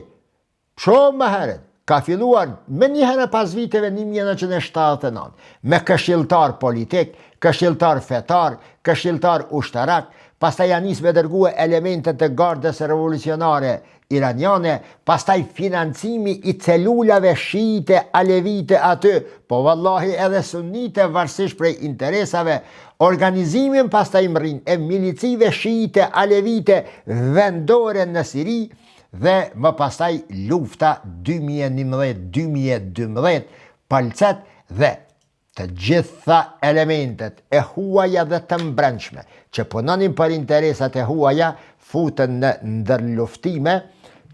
shumë më herët ka filluar menjëherë pas viteve 1979 me këshilltar politik, këshilltar fetar, këshilltar ushtarak, pastaj janë nisë me dërgue elemente të gardës revolucionare iraniane, pastaj financimi i celulave shiite alevite aty, po vallahi edhe sunnite varësisht prej interesave, organizimin pastaj mrrin e milicive shiite alevite vendore në Siri dhe më pastaj lufta 2011-2012 palcet dhe Të gjitha elementet e huaja dhe të mbrendshme që punonin për interesat e huaja futen në ndërluftime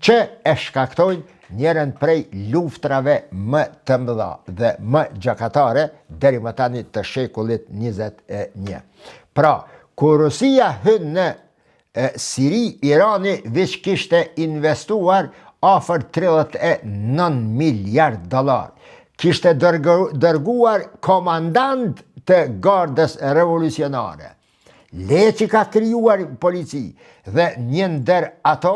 që e shkaktojnë njërën prej luftrave më të mëdha dhe më gjakatare deri më tani të shekullit 21. Pra, kur Rusia hyn në Siri, Irani veç kishte investuar afër 39 miliard dollar. Kishte dërguar komandant të gardës revolucionare. Le që ka krijuar polici dhe një ndër ato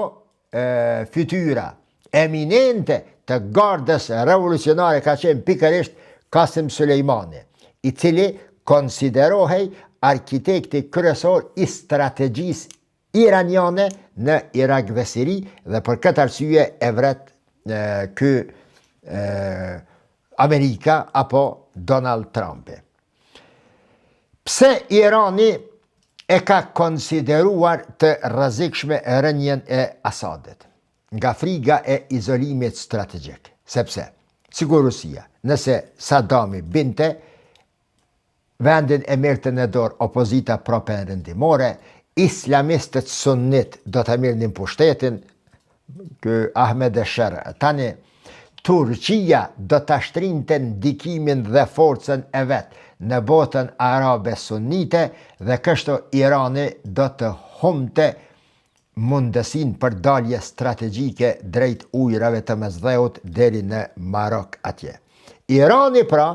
e, fytyra eminente të gardës revolucionare ka qenë pikërisht Kasim Sulejmani, i cili konsiderohej arkitekti kryesor i strategjisë iraniane në Irak dhe Siri dhe për këtë arsye e vret ky Amerika apo Donald Trumpi. Pse Irani e ka konsideruar të rrezikshme rënien e Asadit? Nga friga e izolimit strategjik. Sepse, sikur Rusia, nëse Sadami binte, vendin e merrte në dorë opozita properëndimore, islamistët sunnit do të merrnin pushtetin, ky Ahmed Esher tani, Turqia do ta shtrinte ndikimin dhe forcën e vet në botën arabe sunnite dhe kështu Irani do të humbte mundësinë për dalje strategjike drejt ujërave të Mesdheut deri në Marok atje. Irani pra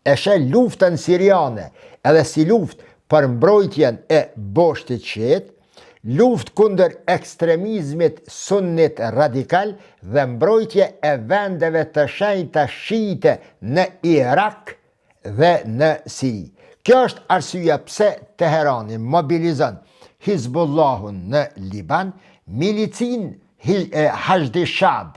e sheh luftën siriane edhe si luftë për mbrojtjen e boshtit shiit, luftë kundër ekstremizmit sunnit radikal dhe mbrojtje e vendeve të shenjta shiite në Irak dhe në Siri. Kjo është arsyeja pse Teherani mobilizon Hizbullahun në Liban, milicinë Hashdi Shab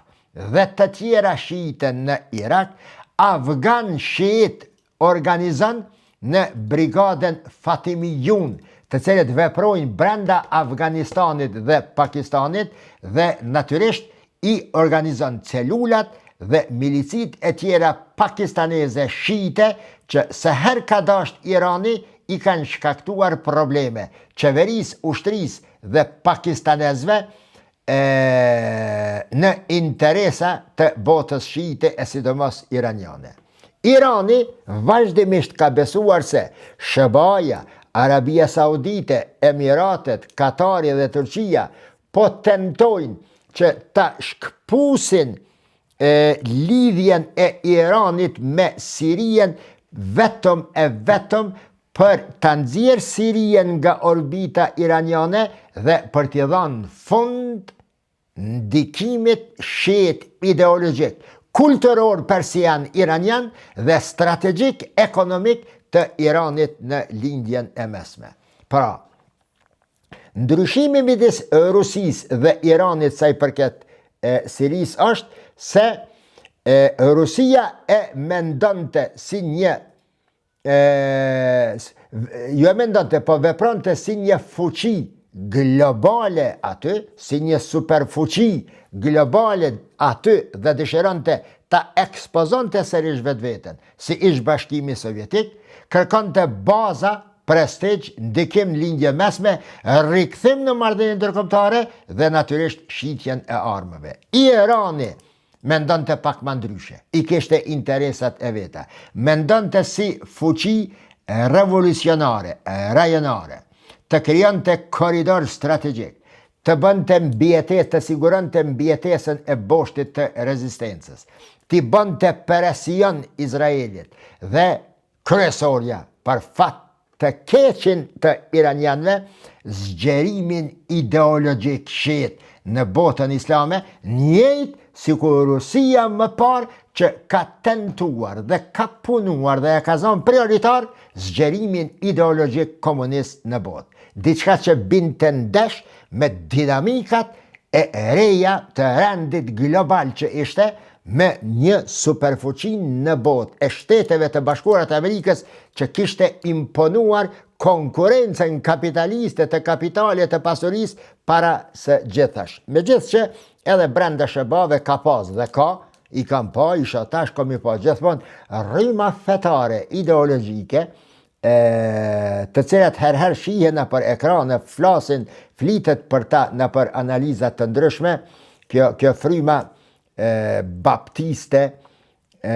dhe të tjera shiite në Irak, afgan shiit organizon në Brigadën Fatimijun, të cilët veprojnë brenda Afganistanit dhe Pakistanit dhe natyrisht i organizon celulat dhe milicitë e tjera pakistaneze shiite që sa herë ka dasht Irani i kanë shkaktuar probleme qeverisë, ushtrisë dhe pakistanezëve e, në interesa të botës shiite e sidomos iraniane. Irani vazhdimisht ka besuar se SHBA-ja, Arabia Saudite, Emiratet, Katari dhe Turqia po tentojnë që ta shkëpusin e, lidhjen e Iranit me Sirien vetëm e vetëm për ta nxjerrë Sirien nga orbita iraniane dhe për t'i dhënë fund ndikimit shiit ideologjik. kulturor persian iranian dhe strategjik ekonomik të Iranit në Lindjen e Mesme. Pra, ndryshimi midis Rusisë dhe Iranit sa i përket e Sirisë është se e, Rusia e mendonte si një e, jo e mendonte, po vepronte si një fuqi globale aty, si një superfuqi globale aty dhe dëshironte ta ekspozonte sërish vetveten, si ish bashkimi sovjetik, kërkonte baza, prestigj, ndikim në lindje mesme, rikthim në marrëdhënie ndërkombëtare dhe natyrisht shitjen e armëve. Irani Mendonte pak ma ndryshe, i kishte interesat e veta. Mendonte si fuqi revolucionare, rajonare, të krijonte korridor strategjik, të bënte mbijetesë, të siguronte mbijetesën e boshtit të rezistencës, t'i bënte presion Izraelit dhe Kryesorja, për fat të keqin të iranianëve, zgjerimin ideologjik shiit në botën islame, njëjtë sikur Rusia më parë që ka tentuar dhe ka punuar dhe e ka zonë prioritar zgjerimin ideologjik komunist në botë. Diçka që binte ndesh me dinamikat e reja të rendit global që ishte me një superfuqi në botë e Shteteve të Bashkuara të Amerikës që kishte imponuar konkurrencën kapitaliste të kapitalit të pasurisë para së gjithash. Megjithëqë edhe brenda SHBA-ve ka pas dhe ka, i kam pa, isha tash, kom i pa gjithmonë, rryma fetare ideologjike, e, të cilat herë herë shihen nëpër ekrane, flasin, flitet për ta nëpër analiza të ndryshme, kjo, kjo fryma e, baptiste, e,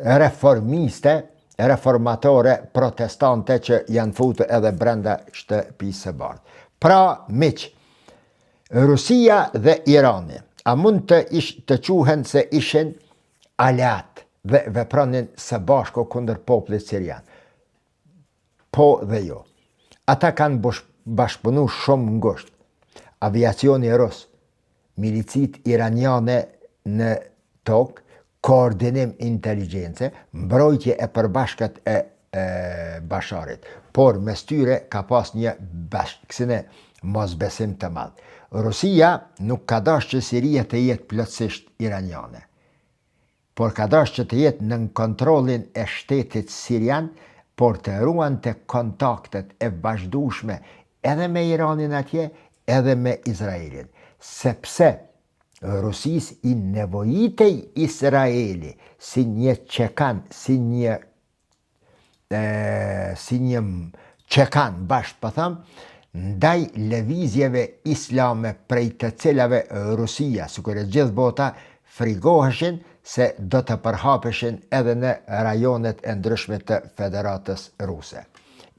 reformiste, reformatore, protestante që janë futur edhe brenda shtëpisë së bardhë. Pra, miq, Rusia dhe Irani, a mund të, ish, të quhen se ishin aleatë dhe vepronin së bashku kundër popullit sirian? Po dhe jo. Ata kanë bashkëpunu shumë ngushtë. Aviacioni rus, milicitë iraniane në tokë, koordinim inteligjence, mbrojtje e përbashkët e, e Basharit. Por mes tyre ka pas një bashkësine mosbesim të madh. Rusia nuk ka dashur që Siria të jetë plotësisht iraniane. Por ka dashur që të jetë nën kontrollin e shtetit sirian, por të ruante kontaktet e vazhdueshme edhe me Iranin atje, edhe me Izraelin, sepse Rusisë i nevojitej Izraeli si një çekan, si një e, si një çekan bash po them, ndaj lëvizjeve islame prej të cilave Rusia, sikur e gjithë bota, frigoheshin se do të përhapeshin edhe në rajonet e ndryshme të Federatës Ruse.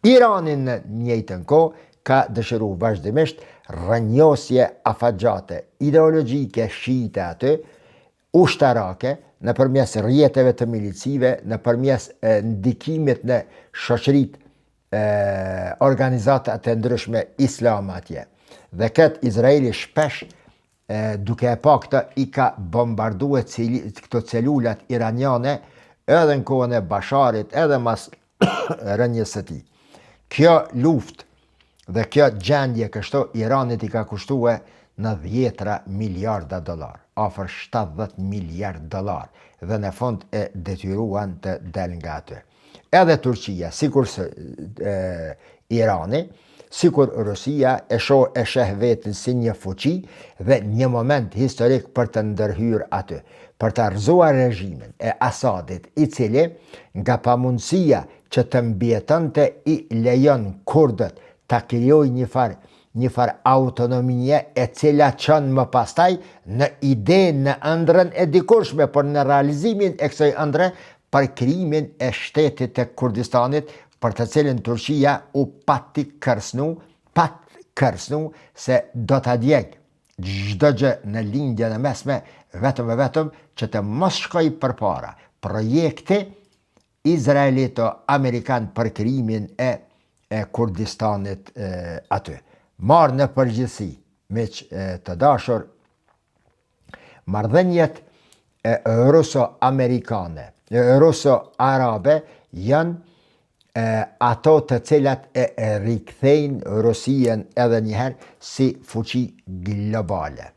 Irani në njëjtën kohë ka dëshiru vazhdimisht rrënjosje afatgjate ideologjike shiite aty, ushtarake, nëpërmjes rrjeteve të milicive, nëpërmjes ndikimit në shoqëritë e organizatat e ndryshme islame atje. Dhe këtë Izraeli shpesh e, duke e pa këtë i ka bombardue këto celulat iraniane edhe në kohën e Basharit, edhe mas rënies së tij. Kjo luftë dhe kjo gjendje kështu Iranit i ka kushtue në dhjetra miliarda dollar, afër 70 miliard dollar, dhe në fund e detyruan të del nga aty. Edhe Turqia, sikurse Irani, sikur Rusia e shoh e sheh veten si një fuqi dhe një moment historik për të ndërhyrë aty, për ta rrëzuar regjimin e Asadit, i cili nga pamundësia që të mbijetonte i lejon kurdët ta krijojnë një farë një farë autonomie e cila çon më pastaj në ide në ëndrrën e dikurshme, por në realizimin e kësaj ëndrre për krijimin e shtetit të Kurdistanit, për të cilin Turqia u pati kërcnu, pat kërcnu se do ta djeg çdo gjë në Lindjen e Mesme vetëm e vetëm që të mos shkojë përpara projekti izraelito-amerikan për krijimin e e Kurdistanit e, aty. Marrë në përgjithësi, miq të dashur, Marrëdhëniet ruso-amerikane, ruso-arabe janë ato të cilat e rikthejnë Rusinë edhe njëherë si fuqi globale.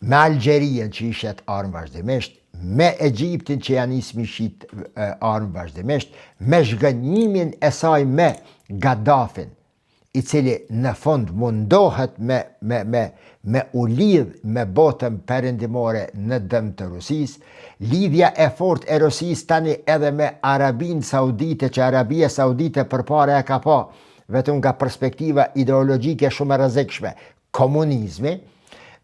Me Algjerinë që i shet armë vazhdimisht, me Egjiptin që ja nis me i shit armë vazhdimisht, me zhgënjimin e saj me Gaddafin, i cili në fund mundohet me me me me u lidh me botën perëndimore në dëm të Rusisë, lidhja e fortë e Rusisë tani edhe me Arabinë Saudite që Arabia Saudite përpara e ka pa vetëm nga perspektiva ideologjike shumë e rrezikshme, komunizmi,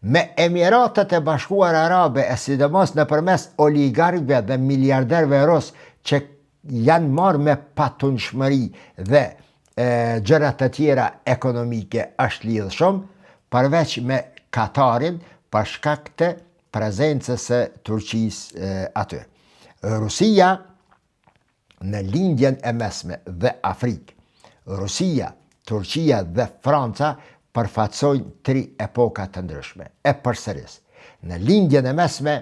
me Emiratet e Bashkuara Arabe e sidomos nëpërmes oligarkëve dhe miliarderëve rusë që janë marrë me patundshmëri dhe gjëra të tjera ekonomike është lidhë shumë, përveç me Katarin për shkak të prezencës së Turqisë aty. Rusia në Lindjen e Mesme dhe Afrikë. Rusia, Turqia dhe Franca përfaqësojnë tri epoka të ndryshme. E përsëris. Në Lindjen e Mesme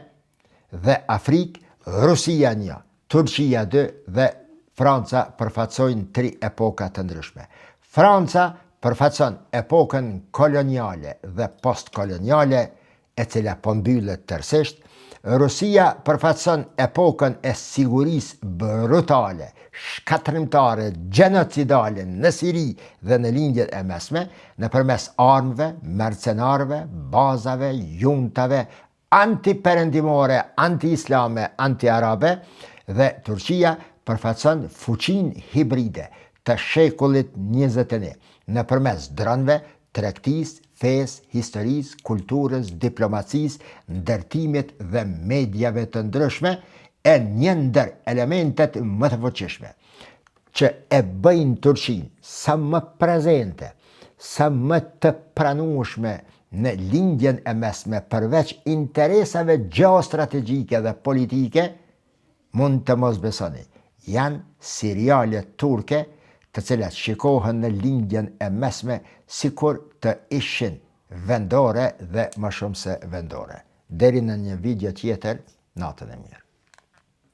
dhe Afrikë, Rusia një, Turqia dy dhe Franca përfaqësojnë tri epoka të ndryshme. Franca përfaqëson epokën koloniale dhe postkoloniale, e cila po mbyllet tërësisht, Rusia përfaqëson epokën e sigurisë brutale, shkatërrimtare, gjenocidale në Siri dhe në Lindjen e Mesme, nëpërmes armëve, mercenarëve, bazave, juntave, antiperëndimore, anti-islame, anti-arabe dhe Turqia përfaqëson fuqinë hibride të shekullit 21, nëpërmes dronëve, tregtisë, fesë, historisë, kulturës, diplomacisë, ndërtimit dhe mediave të ndryshme, e një ndër elementet më të fuqishme që e bëjnë Turqinë sa më prezente, sa më të pranueshme në Lindjen e Mesme përveç interesave gjeostrategjike dhe politike, mund të mos besoni, janë serialet turke të cilat shikohen në Lindjen e Mesme sikur të ishin vendore dhe më shumë se vendore. Deri në një video tjetër, natën e mirë.